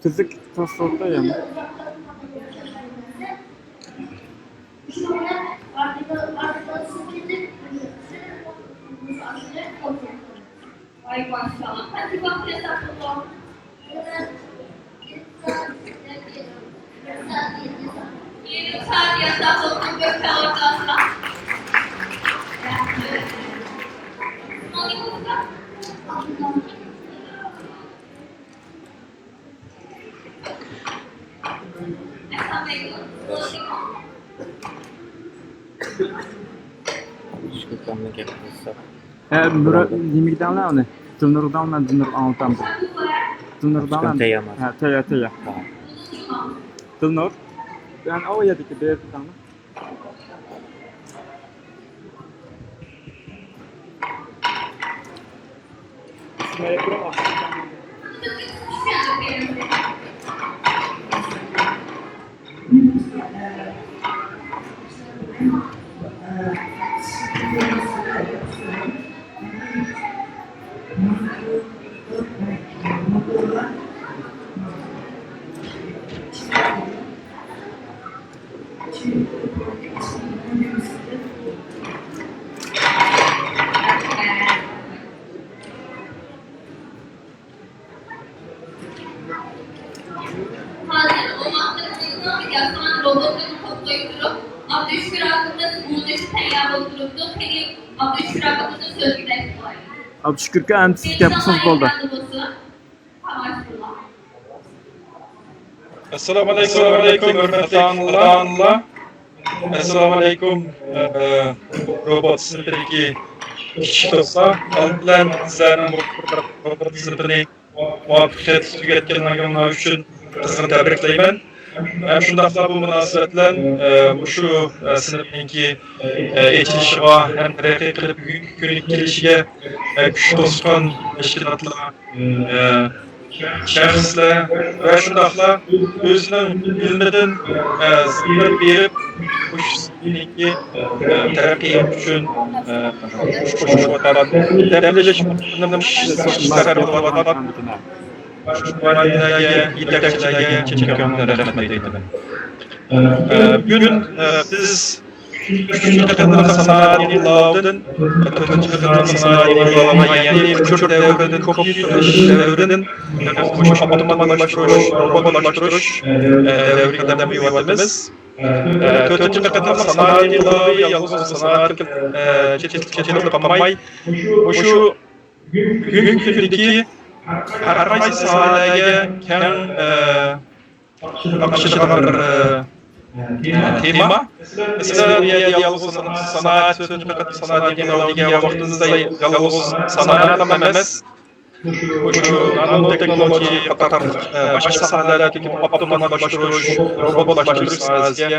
تۈزۈك تاسلىقتا يەنە. ھە، مۇرات، نېمىگە دەڭلار ئۇنى؟ دىلنۇرغا دەڭلار، دىلنۇر ئاڭلىتامدۇ؟ دىلنۇرغا دەڭلار. تەييارمۇ؟ ھە، تەييار، تەييار. تامام. دىلنۇر. يەنى ئاۋۇ يەردىكى بىر دەڭلار. ھازىر ئوماقلىرىمىزنىڭ ياسىغان روبوتلىرىنى توپلاپ تۇرۇپ، ئابدۇشۈكۈر ئاكىمىز بۇزۇشقا تەييار بولۇپ تۇرۇپتۇ. قېنى، ئابدۇشۈكۈر ئاكىمىزنى سۆزگە تەكلىپ قىلايلى. ئابدۇشۈكۈر ئاكا، ئەمدى سىز گەپ قىلسىڭىز بولدى. ئەسسالامۇ ئەلەيكۇم، ھۆرمەتلىك ئاتا-ئانىلار. ئەسسالامۇ ئەلەيكۇم، ئە، روبوت سىنىپىدىكى كىچىك دوستلار. ئالدى بىلەن سىلەرنىڭ بۇ روبوت سىنىپىنى مۇۋەپپەقىيەتلىك تۈگەتكەنلىكىڭلار ئۈچۈن قىزغىن تەبرىكلەيمەن. ھەم شۇنداقلا بۇ مۇناسىۋەت بىلەن، ئە، مۇشۇ، ئە، سىنىپنىڭكى، ئە، ئېچىلىشىغا ھەم تەرەققىي قىلىپ بۈگۈنكى كۈنگە كېلىشىگە، ئە، كۈچ قوشقان تەشكىلاتلار، ئە، شەخسلەر ۋە شۇنداقلا ئۆزىنىڭ بىلىمىدىن، ئە، زەھمەت بېرىپ، مۇشۇ ئە، تەرەققىيات ئۈچۈن، ئە، قوشۇۋاتقان، دەم ئېلىش مۇھىتىنى مۇشۇ تەرەپ قىلىۋاتقان شۇ يەتەكچىلەرگە چېكىڭ رەھمەت ئېيتىمەن. ئە، بۈگۈن، ئە، بىز ئۈچىنچى قېتىملىق سانائەت ئىنقىلابىدىن تۆتىنچى قېتىملىق سانائەت ئىنقىلابىغا، يەنى ئۇچۇر دەۋرىدىن، كومپيۇتېرلىشىش دەۋرىدىن مۇشۇ ئاپتوماتلاشتۇرۇش، روبوتلاشتۇرۇش دەۋرىگە قەدەم قويۇۋاتىمىز. تۆتىنچى قېتىملىق سانائەت ئىنقىلابى يالغۇز سانائەتكە چېتىلىپ قالماي، مۇشۇ بۈگۈنكى كۈندىكى ھەر قايسى ساھەلەرگە كەڭ ئاقىشىدىغان بىر تېما. مەسىلەن، يالغۇز سانائەت، سۆزنى پەقەت سانائەت دېگەن ۋاقتىمىزدا يالغۇز سانائەتلا ئەمەس، مۇشۇ نانو تېخنولوگىيە قاتارلىق باشقا ساھەلەردىكى ئاپتوماتلاشتۇرۇش، روبوتلاشتۇرۇش ساھەسىگە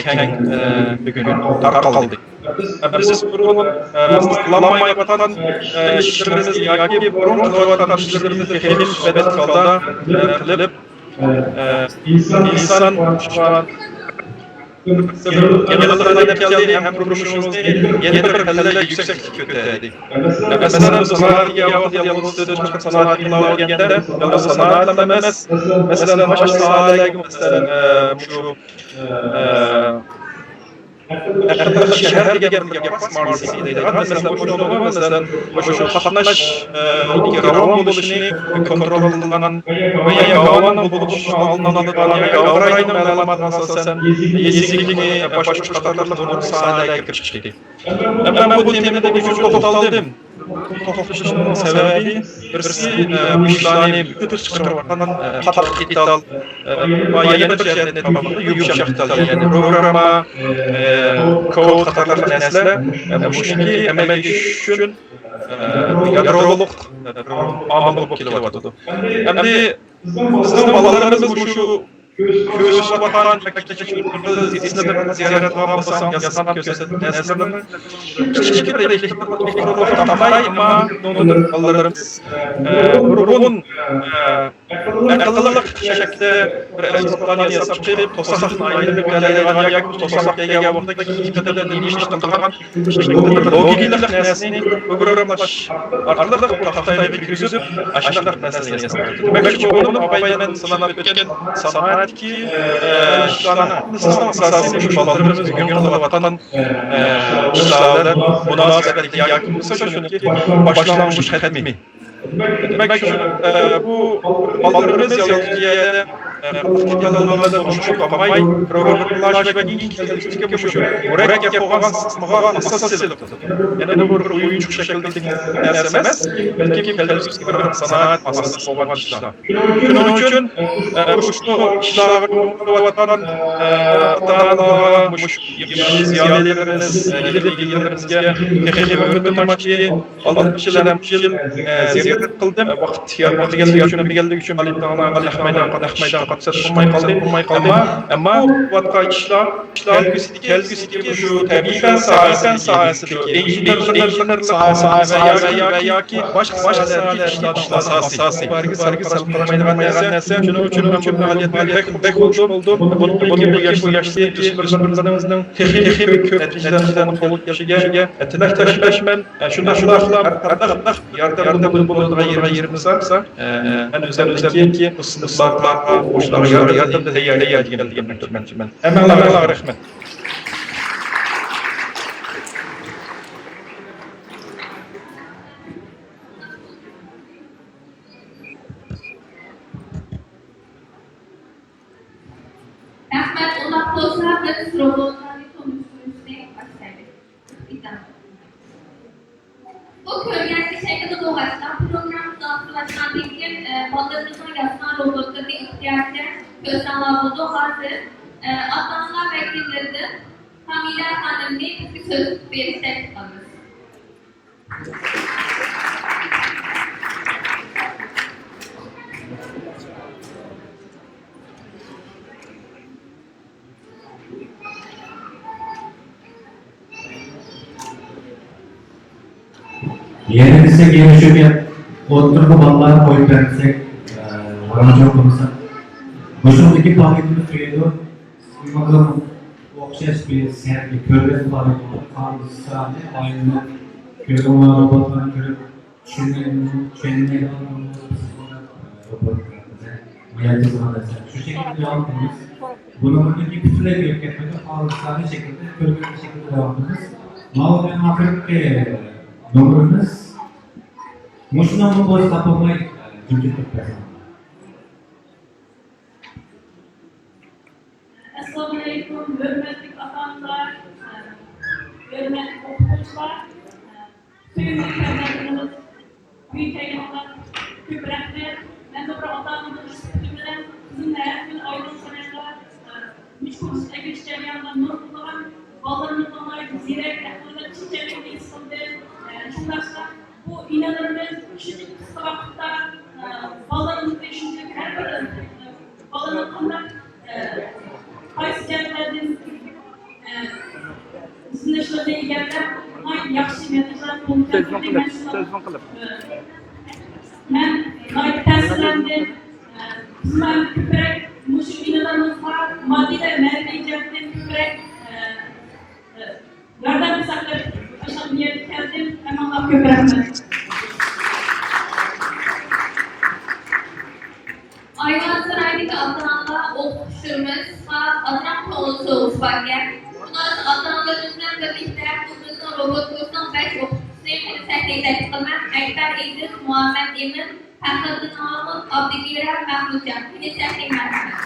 كەڭ بۈگۈن تارقالدى. بىز بۇرۇن قىلالمايۋاتقان ئىشلىرىمىز ياكى بۇرۇن قىلىۋاتقان ئىشلىرىمىزنى تېخىمۇ بەتەر ھالدا قىلىپ، ئىنسان ئېغىرلىقىنى ئېلىپ كەلدى ھەم تۇرمۇشىمىزنى يەنە بىر پەللە يۈكسەكلىككە كۆتەردى. مەسىلەن، بۇ سانائەتكە يالغۇز سانائەت قىلىۋاتقاندا، يالغۇز سانائەتلا ئەمەس، مەسىلەن، باشقا ساھەلەرگە، مەسىلەن، مۇشۇ ئەقىللىق شەھەر دېگەن بىر گەپ بار، سمارت سىتى دەيدىغان. مەسىلەن، مۇشۇ، مەسىلەن، مۇشۇ قاتناش راۋان بولۇشىنى كونترول قىلىدىغان ۋە گاۋانىڭ بولۇشىنىڭ ئالدىنى ئالىدىغان ۋە گاۋراينىڭ مەلۇماتىغا ئاساسەن، يېزا ئىگىلىكىنى باشقۇرۇش قاتارلىق نۇرغۇن ساھەلەرگە كىرىپ چىقتى. ئەمما بۇ تېمىدا نېمە ئۈچۈن توختالدىم؟ توختىلىشنىڭ سەۋەبى، بىرسى، ئە، بۇ ئىشلارنى پۈتۈن چىقىرىۋاتقان، ئە، قاتتىق دېتال، ئە، يەنە بىر جەھەتتىن ئېيتقاندا يۇمشاق دېتال، يەنى پروگرامما، ئە، كود قاتارلىق نەرسىلەر، ئە، مۇشۇنىڭكى ئەمەلگە ئېشىشى ئۈچۈن، ئە، يادرولۇق، ئە، بىر ئامىل بولۇپ كېلىۋاتىدۇ. ئەمدى بىزنىڭ بالىلىرىمىز مۇشۇ كۆرۈشۈۋاتقان، مەكتەپتىكى زىيارەت قىلغان بولساڭ، ياسىغان كۆرسەتمە نەرسىلىرىنى كىچىككىنە ئېلىپ تاپماي، ئەمما بالىلىرىمىز، ئە، نۇرغۇن، ئە، ئەقىللىق شەكىلدە بىر ئەسۋابلارنى ياساپ چىقىپ، توساقنى ئايلىنىپ كېلەلەيدىغان ياكى توساق كەلگەن ۋاقىتتا كېيىن قەدەمدە نېمە ئىشنى قىلىدىغان لوگىكىلىق نەرسىنى پروگراممىلاش ئارقىلىق تاختايغا كىرگۈزۈپ، ئاشۇنداق نەرسىنى ياساپ چىقتى. دېمەك، شۇ ئوغلۇم ئاپايلى مەن ساناپ ئۆتكەن سانائەتتىكى، ئە، ئىشلارنى ئاساسىي مۇشۇ بالىلىرىمىز بۈگۈن قىلىۋاتقان، ئە، ئىشلار بىلەن مۇناسىۋەتلىك ياكى بولمىسا شۇنىڭكى باشلانغۇچ خەتىمى. دېمەك، شۇ، ئە، بۇ بالىلىرىمىز يالغۇز بىر يەردە، ئە، ئىختىيارلىرىمىزدا تونۇشۇپ قالماي، پروگراممىلاش ۋە كېيىن كەلگۈسىدىكى مۇشۇ مۇرەككەپ بولغان سىستېمىغا ئاساس سېلىپ، يەنە بۇ بىر ئويۇنچۇق شەكىلدىكى نەرسە ئەمەس، بەلكى كەلگۈسىدىكى بىر سانائەت ئاساسى بولغان ئىشلار. شۇنىڭ ئۈچۈن، ئە، مۇشۇ ئىشلارغا كۆڭۈل بۆلۈۋاتقان، ئە، ئاتا-ئانىلارغا، مۇشۇ ياش زىيالىيلىرىمىز، ئە، ئىلىم ئىگىلىرىمىزگە تېخىمۇ ئۈمىدۋارمەن. ئالدىنقى يىل ھەم بۇ يىل، ئە، زىيارەت قىلدىم. ۋاقىت يار بەرمىگەنلىكى ئۈچۈن، بەرمىگەنلىكى ئۈچۈن، ئالىي تاغنىڭ ئالىي ئەخمەيدىغا قاتناشماي قالدىم. ئەمما، ئەمما قىلىۋاتقان ئىشلار، ئىشلار كەلگۈسىدىكى شۇ تەبىئىي پەن ساھەسى، ئىنژېنېرلىق ساھەسى ۋە ياكى، ۋە ياكى باشقا ساھەلەردىكى ئىشلار ئاساسىي. ھەرگىز، ھەرگىز سەل قارىمايدىغان نەرسە. شۇنىڭ ئۈچۈن، شۇنىڭ ئۈچۈن مەن بەك، بەك بولدۇم. بۇنىڭدىن كېيىن بۇ ياش، بۇ ياشنى، ئۆسمۈرلىرىمىزنىڭ تېخى، تېخى كۆپ نەتىجىلەرنى قولغا كېلىشىگە تىلەكداشمەن. شۇنداقلا ھەر قانداق ياردەمدە بولىدىغان يېرىمىز بار. مەن ئۆزۈمدىكى ئۇسسۇللارغا، ئوقۇغۇچىلارغا ياردەمدە تەييار، تەييار دېگەن تىلەكداشمەن. ھەممىڭلارغا رەھمەت. رەھمەت، ئۇنداق بولسا بىز روبوتلارنى تونۇشتۇرۇشنى باشلايلى. بۇ كۆرگەزمە شەكلىدە بولغاچقا، پروگراممىمىز ئاخىرلاشقاندىن كېيىن، ئە، بالىلىرىمىزنىڭ ياسىغان روبوتلىرىنى ئىختىيارىيەتچە كۆرسەڭلار بولىدۇ. ھازىر، ئە، ئاتا-ئانىلار ۋەكىللىرىدىن كامىلە خانىمنى بىزگە سۆز بېرىشنى تەكلىپ قىلىمىز. يەنە دېسەك، يەنە شۇ گەپ، ئوتتۇرىغا بالىلارنى قويۇپ بەرمىسەك، ئە، ۋاراڭ-چۇرۇڭ قىلمىساق، مۇشۇندىكى پائالىيىتىمىز تۈگەيدۇ. ئوخشاش بىر سەھنىنى كۆرگەن بالىلار خالىسانى ئايلىنىپ كۆرۈڭلار، روبوتلارنى كۆرۈپ چۈشەنمەيدىغان، چۈشەنمەيدىغان بالىلار بىز بۇنى روبوت بىلەن يايدۇرغان نەرسە. شۇ شەكىلدە داۋام قىلىمىز. بۇنىڭدىن كېيىن پۈتۈنلەي كۆرۈپ كەتمەيدۇ، خالىسانى شەكىلدە، كۆرگەن شەكىلدە داۋام قىلىمىز. ماۋۇ مېنىڭ ئاخىرقى نومۇرىمىز. مۇشۇنىڭمۇ بولسا تاپالماي جىمجىت تۇرۇپ بەرسەڭ. ئەسسالامۇئەلەيكۇم، ھۆرمەتلىك ئاتا-ئانىلار، ھۆرمەتلىك ئوقۇتقۇچىلار، سۆيۈملۈك پەرزەنتلىرىمىز، بۈيۈك ھەيۋانلار، كۆپ رەھمەت. مەنمۇ بىر ئاتا-ئانا بولۇش سۈپىتىم بىلەن قىزىمنى ھەر كۈنى ئايرىم سارايدا، ئە، مۇشۇ كۇرس ئەگىشىش جەريانىدا نۇرغۇنلىغان بالىلىرىمىزنىڭ ناھايىتى زېرەك، ئەقىللىق، چىن چەكلىك ھېس قىلدىم. ئە، شۇنداقلا بۇ ئىنىلىرىمىز شۇنچىلىك قىسقا ۋاقىتتا، ئە، بالىلىرىمىزنى شۇنچىلىك ھەر بىر، ئە، بالىنىڭ قانداق، ئە، قايسى جەھەتلەردىن، ئە، ئىزدىنىشلىرىنى ئىگىلەپ، ناھايىتى ياخشى نەتىجىلەر قولغا كەلتۈردى. مەن شۇنداق، ئە، مەن ناھايىتى تەسىرلەندىم. ئە، بىز مانا كۆپرەك مۇشۇ ئىنىلىرىمىزغا ماددىي ۋە مەنىۋى جەھەتتىن كۆپرەك، ئە، ئە، ياردەم قىلساق دەپ ئاشۇنداق نىيەتكە كەلدىم. ھەممىڭلارغا كۆپ رەھمەت. ئايۋان سارايدىكى ئاتا-ئانىلار ئوقۇتقۇچىلىرىمىزغا ئازراق كۆڭۈل سوۋغىسى باركەن. شۇڭلاشقا ئاتا-ئانىلىرىمىز بىلەن بىرلىكتە بۇ بىزنىڭ روبوت كۇرسىنىڭ بەش ئوقۇتقۇچىسى مېنى سەھنىگە تەكلىپ قىلىمەن. ئەكبەر ئېزىز، مۇھەممەد ئىمىن، پەخرىدىن ئاغۇن، ئابدۇگېرە، مەھمۇتجان. مېنى سەھنىگە مەرھەمەت.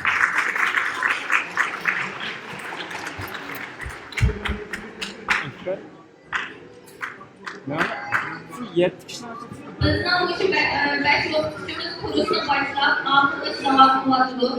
بىزنىڭ مۇشۇ بە-، بەش ئوقۇتقۇچىمىز كۇرسنى باشلاپ، ئاخىرلاشقا داۋام قىلىۋاتىدۇ.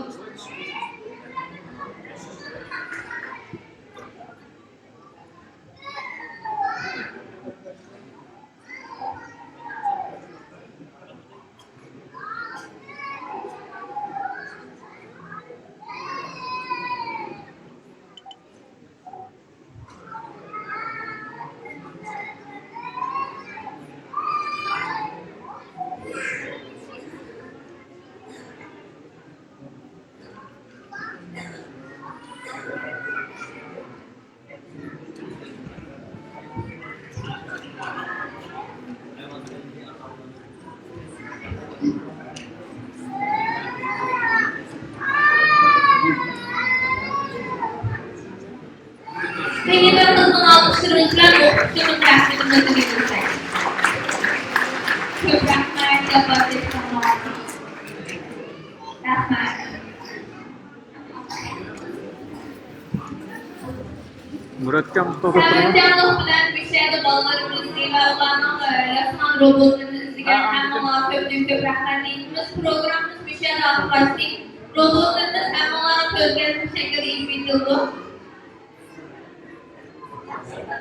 قېنى بىر قىزغىن ئالقىشلىرىڭىز بىلەن ئوقۇتقۇچىمىز رەھمىتىمىزنى بىلدۈرسەك. كۆپ رەھمەت، جاپا چەككەن. رەھمەت. مۇرەككەپ توختاپ تۇرۇڭ. سەۋەنچانلىق بىلەن مۇشۇ يەردە بالىلىرىمىزنى ۋە ئۇلارنىڭ، ئە، ياسىغان روبوتلىرىنى ئىزدىگەن ھەممىڭلارغا كۆپتىن كۆپ رەھمەت ئېيتىمىز. پروگراممىمىز مۇشۇ يەردە ئاخىرلاشتى. روبوتلىرىمىز ھەممىڭلارنىڭ كۆزگە ئىلمىش شەكىلدە ئېلىپ ئېيتىلىدۇ.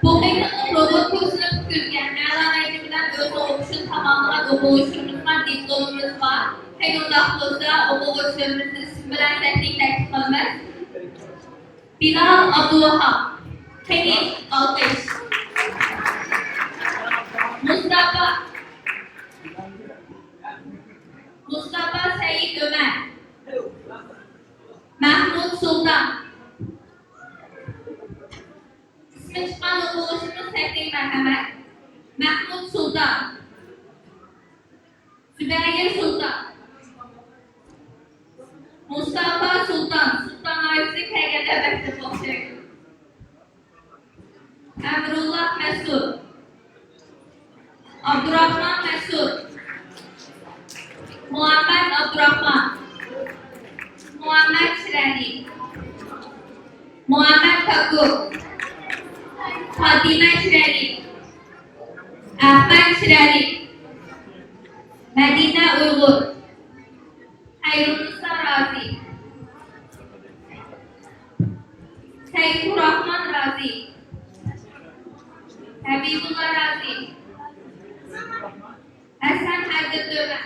بۇ قېتىملىق روبوت كۇرسىنى پۈتكۈزگەن ئەلا نەتىجە بىلەن ئۆزىنىڭ ئوقۇشىنى تاماملىغان ئوقۇغۇچىلىرىمىزغا دىپلومىمىز بار. قېنى ئۇنداق بولسا، ئوقۇغۇچىلىرىمىزنى ئىسمى بىلەن سەھنىگە تەكلىپ قىلىمىز. بىلال ئابدۇۋاھاب. قېنى، ئالقىش. مۇستاپا. مۇستاپا سەئىد ئۆمەر. مەھمۇد سۇلتان. ئىسمى چىققان ئوقۇغۇچىمىز سەھنىگە مەرھەمەت. مەھمۇد سۇلتان. زۇبەيىر سۇلتان. مۇستاپا سۇلتان. سۇلتان ئائىلىسىدىن كەلگەنلەر بەك كۆپ ئوخشايدۇ. ئەمرۇللا مەسۇت. ئابدۇراخمان مەسۇت. مۇھەممەد ئابدۇراخمان. مۇھەممەد شىرئەلى. مۇھەممەد كاكۇ. پاتىمە شىرئەلى. ئەخمەت شىرئەلى. مەدىنە ئۇيغۇر. خەيرۇننىسا رازى. سەيپۇرراھمان رازى. ھەبىبۇللا رازى. ھەسەن ھەزرىتى ئۆمەر.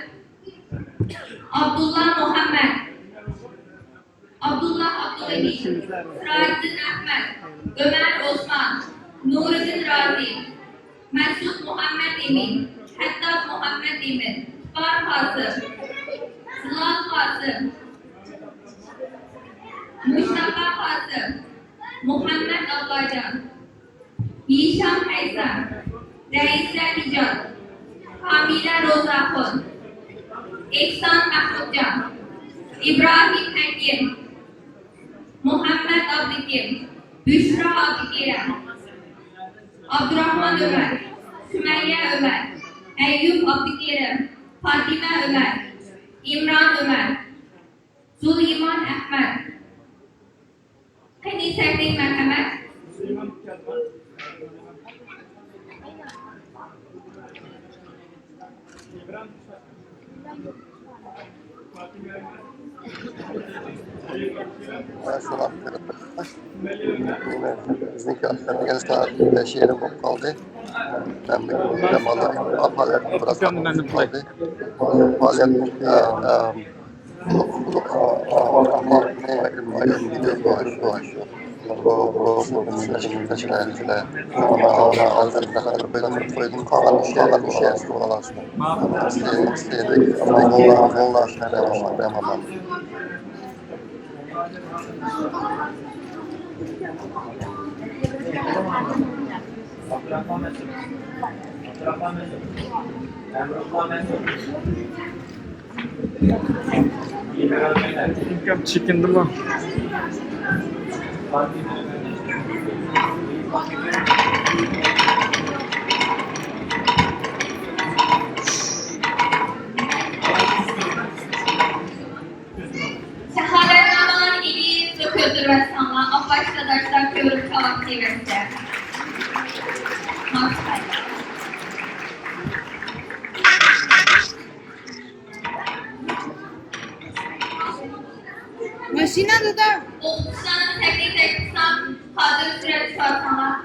ئابدۇللا مۇھەممەد. ئابدۇللا ئابدۇغېنى، سىراجىدىن ئەخمەت، ئۆمەر ئوسمان، نۇرىدىن رازى، مەسئۇد مۇھەممەد ئىمىن، خەتتات مۇھەممەد ئىمىن، ئىقبال قاسىم، زىلال قاسىم، مۇستاپا قاسىم، مۇھەممەت ئابلاجان، ھىشام ھەيسەم، رەئىسە نىجات، كامىلە روزاخۇن، ئېھسان مەخمۇتجان، ئىبراھىم ھەكىم، مۇھەممەت ئابلىكىم، بۈشرا ئابلىكېرىم، ئابدۇراخمان ئۆمەر، سۈمەييە ئۆمەر، ئەييۇب ئابلىكېرىم، پاتىمە ئۆمەر، ئىمران ئۆمەر، زۇلىمان ئەخمەت. قېنى سەكرەڭ، مەرھەمەت. شۇڭا بىزنىڭكى ئاخىرىنى سائەت بەش يېرىم بولۇپ قالدى. مەن بۈگۈن دەم ئالىدىغان پائالىيەتتىن بىراز قالدى. پائالىيەتنىڭكى، ئە، ئە، ئىنكام چېكىندىمۇ؟ شاھادەتنامىلەرنى ئېلىپ كۆتۈرۈۋەتسەڭلار، ئاپاش-داداشلار كۆرۈپ چاۋاك دېيىۋەتسە. ماشىنا دادا. ئوقۇتقۇچىلارنى تەكلىپ قىلسام، ھازىر سۈرەتكە سالساڭلار.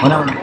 مانا، مانا. مانا، مانا.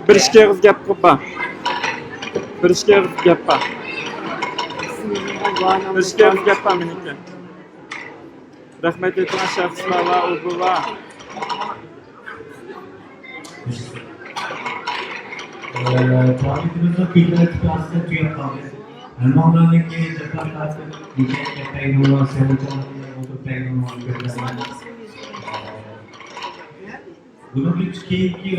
بىر ئىككى ئېغىز گەپ قىلىپ بار. بىر ئىككى ئېغىز گەپ بار. بىر ئىككى ئېغىز گەپ بار مېنىڭكى. رەھمەت ئېيتىڭلار شەخسلەر ۋە ئۇيغۇرلار. ئى، پائالىيىتىمىزنىڭ كۆزنەك ئىپادىسى تۈگەپ قالدى. ھەممىڭلارنىڭكى دىققەت تارتىپ، مۇشۇ يەرگە پەينۇڭلار، سەۋرچانلىق بىلەن ئولتۇرۇپ پەينۇڭلارنى كۆرسەڭلار. بۇنىڭدىن كېيىنكى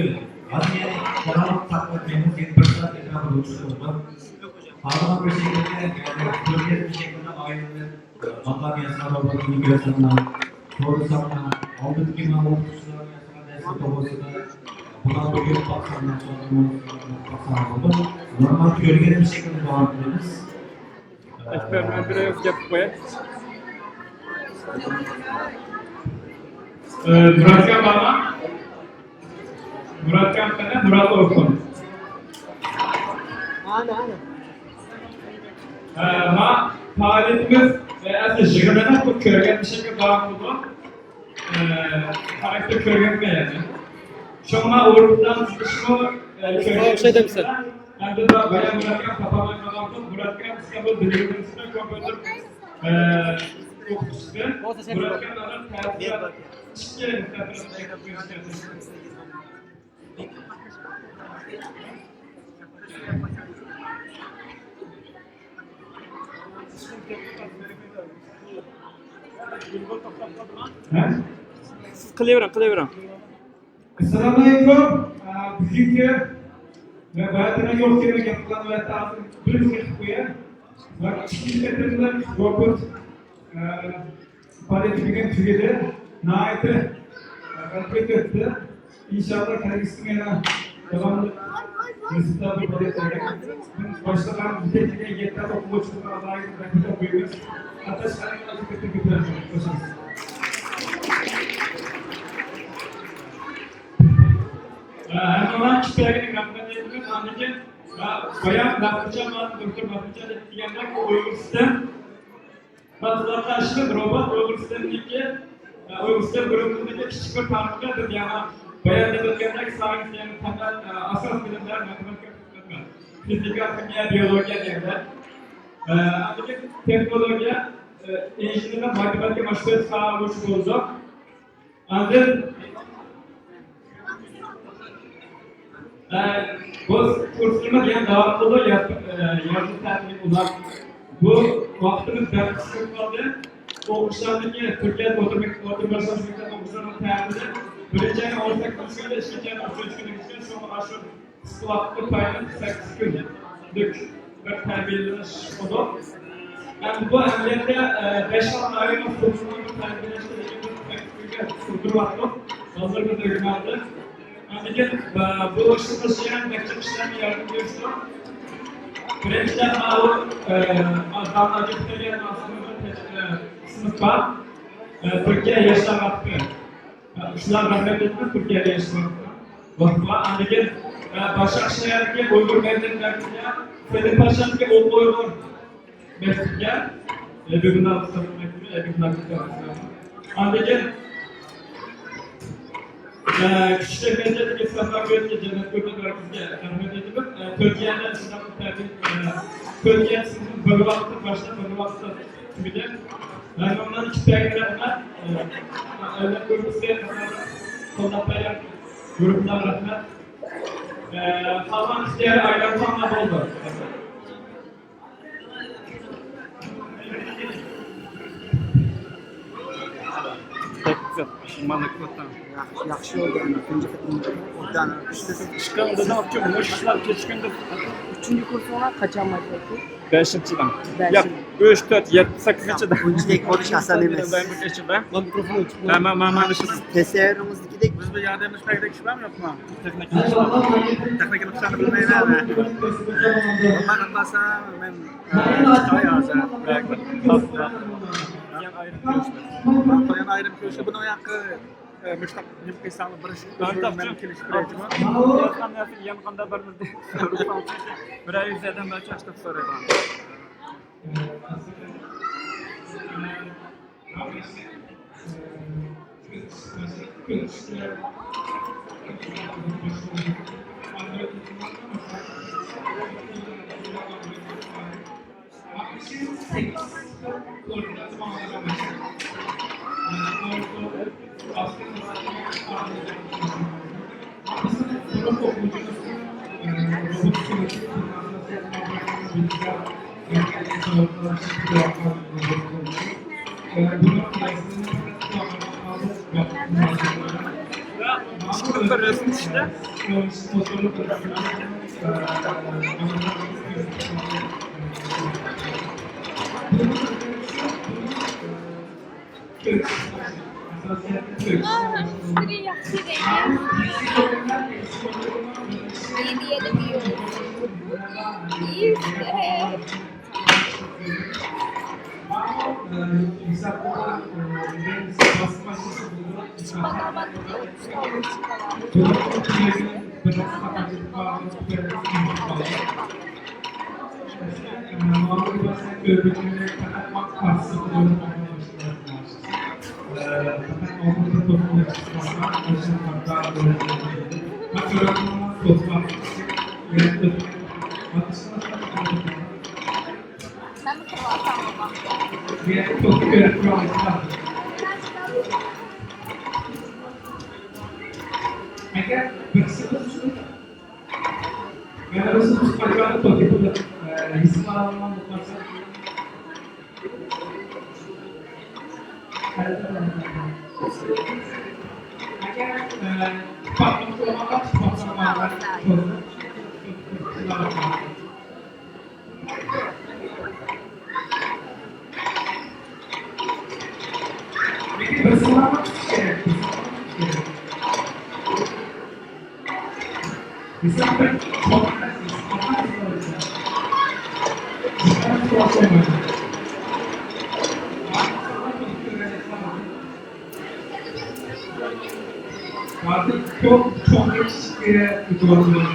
ئازيەنى قاراڭغۇلۇق تارقاتمايمىز، يەنە بىر سائەت ئەتراپىدا ئولتۇرۇشىمىز بار. قالغان بىر شەكىلدە، يەنى كۆرگەزمە شەكلىدە ئائىلىلەر ماقام ياسىغان روبوتنى كۆرسەڭلار، سورىساڭلار، ئالدىدىكى مانا ئوقۇتقۇچىلارنى ياسىغان دەرس توغرىسىدا بۇلارنى كۆرۈپ باقساڭلار، سورىساڭلار، باقساڭلار بولىدۇ. نورمال كۆرگەزمە شەكلىدە داۋام قىلىمىز. ئەكبەر، مەن بىر ئېغىز گەپ قىلىپ قوياي. ئى، مۇراتجان بارمۇ؟ مۇراتجان قېنى؟ مۇرات ئورخۇن. ئانا، ئانا. ئە، ما پائالىيىتىمىز، ئە، ئەسلى يىغىنىنى بۇ كۆرگەن ئىشىككە باغلىنىدۇ. ئە، خاراكتېر كۆرگەنمەن يەنى. شۇڭا ئۇرۇقدان تۇتۇشمۇ، ئە، كۆرگەن ئوخشايدۇ دەمسەن؟ ئەمدى بايام مۇراتكەم تاپالماي قالغاندىن مۇراتكەم بىزگە بۇ دىلىمىزنى كومپيۇتېر، ئە، ئوقۇتۇشتى. مۇراتكەم ئانام تەسىرات ئىككى مۇستەقىل. ھە؟ سىز قىلىۋېرىڭ، قىلىۋېرىڭ. ئەسسالامۇئەلەيكۇم. ئە، بۈگۈنكى ۋە بەزىلەر يوق يەرگە گەپ قىلغان ۋە ھازىر بىر قىلىپ قوياي. ۋە ئىككىنچى قېتىملىق روبوت، ئە، پائالىيىتى بۈگۈن تۈگىدى. ناھايىتى، ئە، غەلىبە ئۆتتى. ئىنشاللا كەلگۈسىدە يەنە داۋاملىق نېسىپ تاپىپ پائالىيەتلەرگە. مەن باشلىقلارنىڭ بىر تەكلىپىگە يەتتە ئوقۇغۇچىلارغا ئالاھىدە رەھمەت ئوقۇيمىز. ئاتاش خەلقىمىزگە كۆپتىن كۆپ رەھمەت. خوش گەلدىڭىز. ئە، ھەممىڭلارنى كۈتۈپ بەرگىنىڭ رەھمەت ئېيتىمىز. ئاندىن كېيىن، ئە، بايام مەھمۇتجان، دوكتور مەھمۇتجان دېگەندەك، ئۇ ئۇيغۇر سىستېم. مەن قىلىۋاتقان ئىشىمىز روبوت ئۇيغۇر سىستېمىنىڭكى، ئە، ئۇيغۇر سىستېم گۇرۇپپىسىدىكى كىچىك بىر پارتكا بىز يەنە بايان دەپ ئۆتكەندەك، سايېنس، يەنى پەنلەر، ئە، ئاساس بىلىملەر، ماتېماتىكا، فىزىكا، خىمىيە، بىيولوگىيە دېگەندەك. ئە، ئاندىن كېيىن تېخنولوگىيە، ئە، ئىنژېنېرلىق، ماتېماتىكا، مانا شۇ تۆت ساھە بويىچە بولىدۇ. ئاندىن، ئە، بۇ كۇرسلىرىمىز يەنە داۋام قىلىدۇ، ياز، ئە، يازغۇ تەتىلى ئۇزاق. بۇ ۋاقتىمىز بەك قىسقا قالدى. ئوقۇشلاردىكى تۈركىيە ئوتتۇرا مەك-، ئوتتۇرا باشلانغۇچ مەكتەپ ئوقۇغۇچىلىرىنىڭ تەتىلى بىرىنچى ئاينىڭ ئون سەككىزىنچى كۈنى، ئىككىنچى ئاينىڭ ئوتتۇزىنچى كۈنىگىچە، شۇڭا ئاشۇ قىسقا ۋاقىتتا پايدىلىنىپ سەككىز كۈنلۈك بىر تەربىيەلىنىش بولدى. ئەمدى بۇ ئەمەلىيەتتە، ئە، بەش خىل ئايرىم ئۇسۇلنىڭ تەربىيەلەشتە سىزدۈرۈۋاتىدۇ. بالىلىرىمىز ئۆگىنىۋاتىدۇ. ئاندىن كېيىن، ئە، بۇ ئىشنى قىلىش جەريانىدا نەچچە كىشىلەرگە ياردەم بېرىشتۇق. بىرىنچىدىن، ماۋۇ، ئە، داڭ ئاجىپ دېگەن ئە، سىنىپ بار. ئە، تۈركىيە ياشلار ۋاقتى. شۇلار رەھمەت ئېيتىمىز تۈركىيەگە ياشىماقتا. ۋاقتىغا ئاندىن كېيىن، ئە، باشاق شەھەردىكى ئۇيغۇر مەدەنىيەت مەركىزىگە، سېلىم پاششادىكى ئوق ئۇيغۇر مەكتىپىگە، ئە، بۈگۈن ئاندىن كېيىن، ئە، كۈچلۈك مەدەنىيەتتىكى ساپاكۆيدىكى جەننەت كۆرگەن مەركىزىگە رەھمەت ئېيتىمىز. ئە، تۆت يەردە شۇنداق تەبىئىي، ئە، تۆت يەر سىنىپنى بىر ۋاقىتتا باشلاپ، بىر ۋاقىتتا تۈگىدى. مەن ئۇنىڭ ئىككى تەرەپلىمە، ئە، ئەللەر گۇرۇپپىسى قاتارلىق قوللاپ بەرگەن گۇرۇپپىلارغا رەھمەت. ئە، قالغان ئىختىيارىي ئايلانساڭلار بولدى. بەك گۈزەل، پۇشايمانلىق قىلىۋاتىمەن. ياخشى، ياخشى بولدى، ئەمدى تۇنجى قېتىم ئوبدان ئىشلىدىم. ئىشقىلىپ دېدىڭىزكى، مۇشۇ ئىشلار كېچىكىندى. ئۈچىنچى كۇرسىڭلار قاچان باشلىدى؟ بەشىنچىدىن. بەشىنچى. ياق، ئۈچ، تۆت، يەتتە، سەككىزىنچىدىن. ئۇنچىلىك بولۇش ئاسان ئەمەس. مانا، مانا، مانا شۇ. تەسەۋۋۇرىڭىزدىكىدەك. بىز بىر ياردەملىشىپ بەرگۈدەك ئىش بارمۇ يوقمۇ؟ تېخنىكىنى ئىشلەپ. تېخنىكىنى قىلساڭ بىلمەيمەن. ئاللا خالىسا مەن، ئە، چىقاي ھازىر. بىر ئايرىم كۆرۈشتى. بۇنىڭ ھەققى، ئە، مۇشتاق نېمە قىلساڭ بىر ئىش مەن كېلىشىپ بېرەيچىمۇ؟ يەنە قانداق بىر، بىر ئاي يۈز ئادەم بىلەن چاقچاق سورايدىغان. ئەگەر بىرسىمىز شۇ، يەنە بىرسىمىز قاچاندا توكىپىدا، ئە، ھېسىپ ئالالمىغان بولۇپ قالسا، ئەگەر، ئە، ئىتتىپاقلىق بولغاندا، ئىتتىپاقلىق بولغاندا، لېكىن بىر سوراق كېرەك، بىر سوراق كېرەك. بىز بىر سوراق كېرەك. ھازىر كۆپ، چوڭ كىچىككە ئېتىبار بېرىڭ.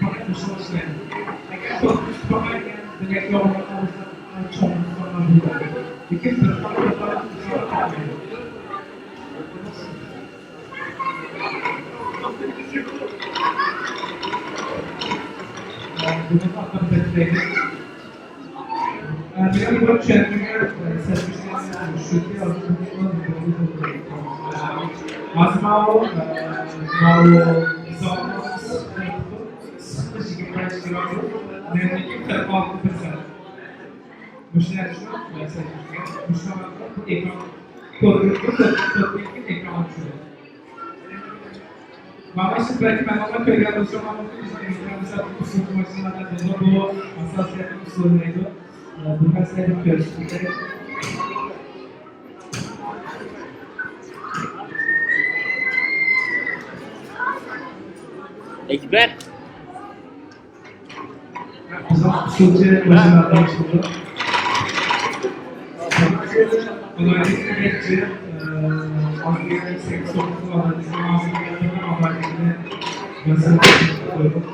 پەقەت مۇشۇ ئىشلەيدۇ. ئەگەر توك ئۈستى باقايدىغان بىلەك يوغىنى قارىسا، چوڭ ئىنسانلار بولىدۇ. لېكىن بىر خىل، بىر خىل ئىشلار قالمايدۇ. بۇنىڭ ھەققىدە دەپ بېرەيلى. ئە، مېنىڭ بۇ چۈشەنمىگەن، ئە، سەزگۈسىم شۇكى، ھازىر ماۋۇ، ئە، ماۋۇ زالنىڭ ئىسسىقلىقى يىگىرمە بەش گرادۇس، نەرمىلىكى قىرىق ئالتە پىرسەنت. مۇشۇ نەرسە شۇ، مەن سەزگۈسىم. مۇشۇ ئېكران، كوررېكتور، كوررېكتور ئېكرانغا چۈشىدۇ. مانا شۇ بەلكى مەن ئۇنى كۆرگەن بولسام، مانا بۇ بىزنىڭ ئىمكانىيەت ئۇسۇل ماشىنىلاردا بولىدۇ، بۇ ئاساسىيەتنى ئۇسۇللىنىدۇ. بۇ مەسىلىنى كۆرۈشۈش كېرەك. ئەكبەر. بىزنىڭ ئۇسسۇلچى ماشىنا ئاتالمىشىمىز. ئالايلىقنى بەكچى، ئە، ئازغىنە سەككىز توققۇز ئالايلىقنى، ئازغىنە ئالايلىقنى ياساپ قويدۇق.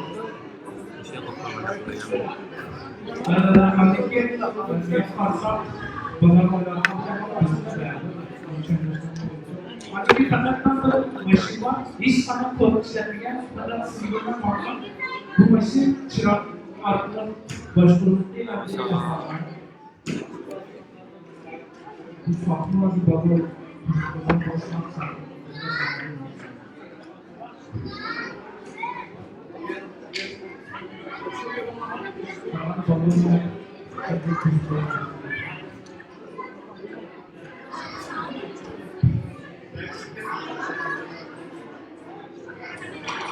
ئە، ئاندىن كېيىن، ئە، قارىساق، بازار ئويلانغاندا بىز، ئە، ئاندىن كېيىن پەقەت بىر ماشىنا بار، ھېچقانداق كود ئىشلەتمىگەن، پەقەت سىگنال قويغان. بۇ ماشىنا چىراغ ئارقىلىق باشقۇرۇلۇپ،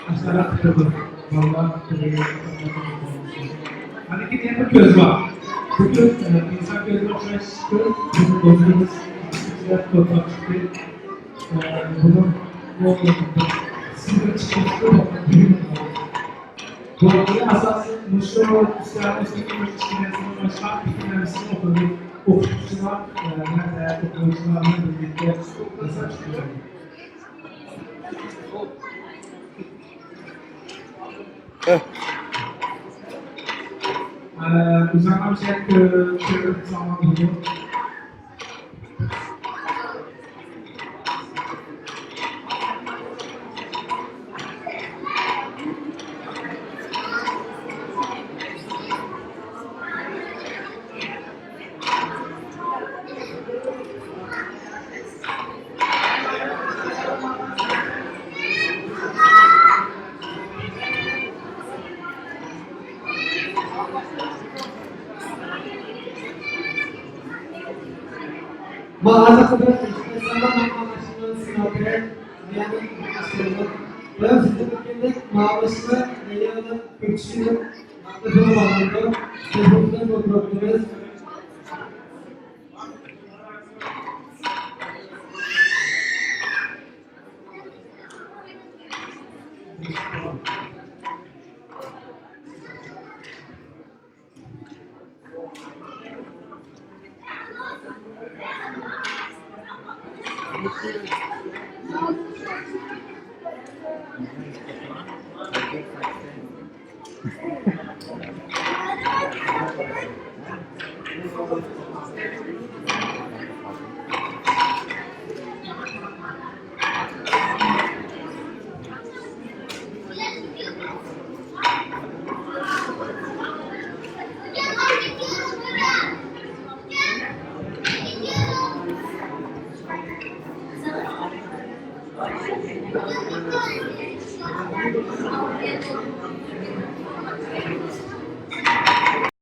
ماشائاللاھ، قۇتلۇق بولسۇن. بالىلار، قۇتلۇق بولسۇن. ئاندىن كېيىن يەنە بىر كۆز بار. بۇ كۆز، ئە، ئىنسان كۆزىگە ئوخشاش كۆز. بىزنىڭ دوستىمىز ئىچىدە توپلاپ چىقتى. ئە، بۇنىڭ، بۇ، سىزدىن چىقىشتى. بۇ ئاساسىي مۇشۇ ئۈستەلنىڭ ئۈستىدىكى مۇشۇ ئىككى نەرسىنى باشقا ئىككى نەرسىنى ئوقۇدى. ئوقۇتقۇچىلار، ئە، ۋە ئوقۇغۇچىلار بىلەن بىرلىكتە ياساپ چىقتى. ئۆزۈڭلار بىر شەرت كۆرۈپ ساڭا بولىدۇ. ما هذا خبر الإنسان ما ماشينا سنابه يعني أسرنا. بس تتكلم ما ماشينا يعني كل شيء.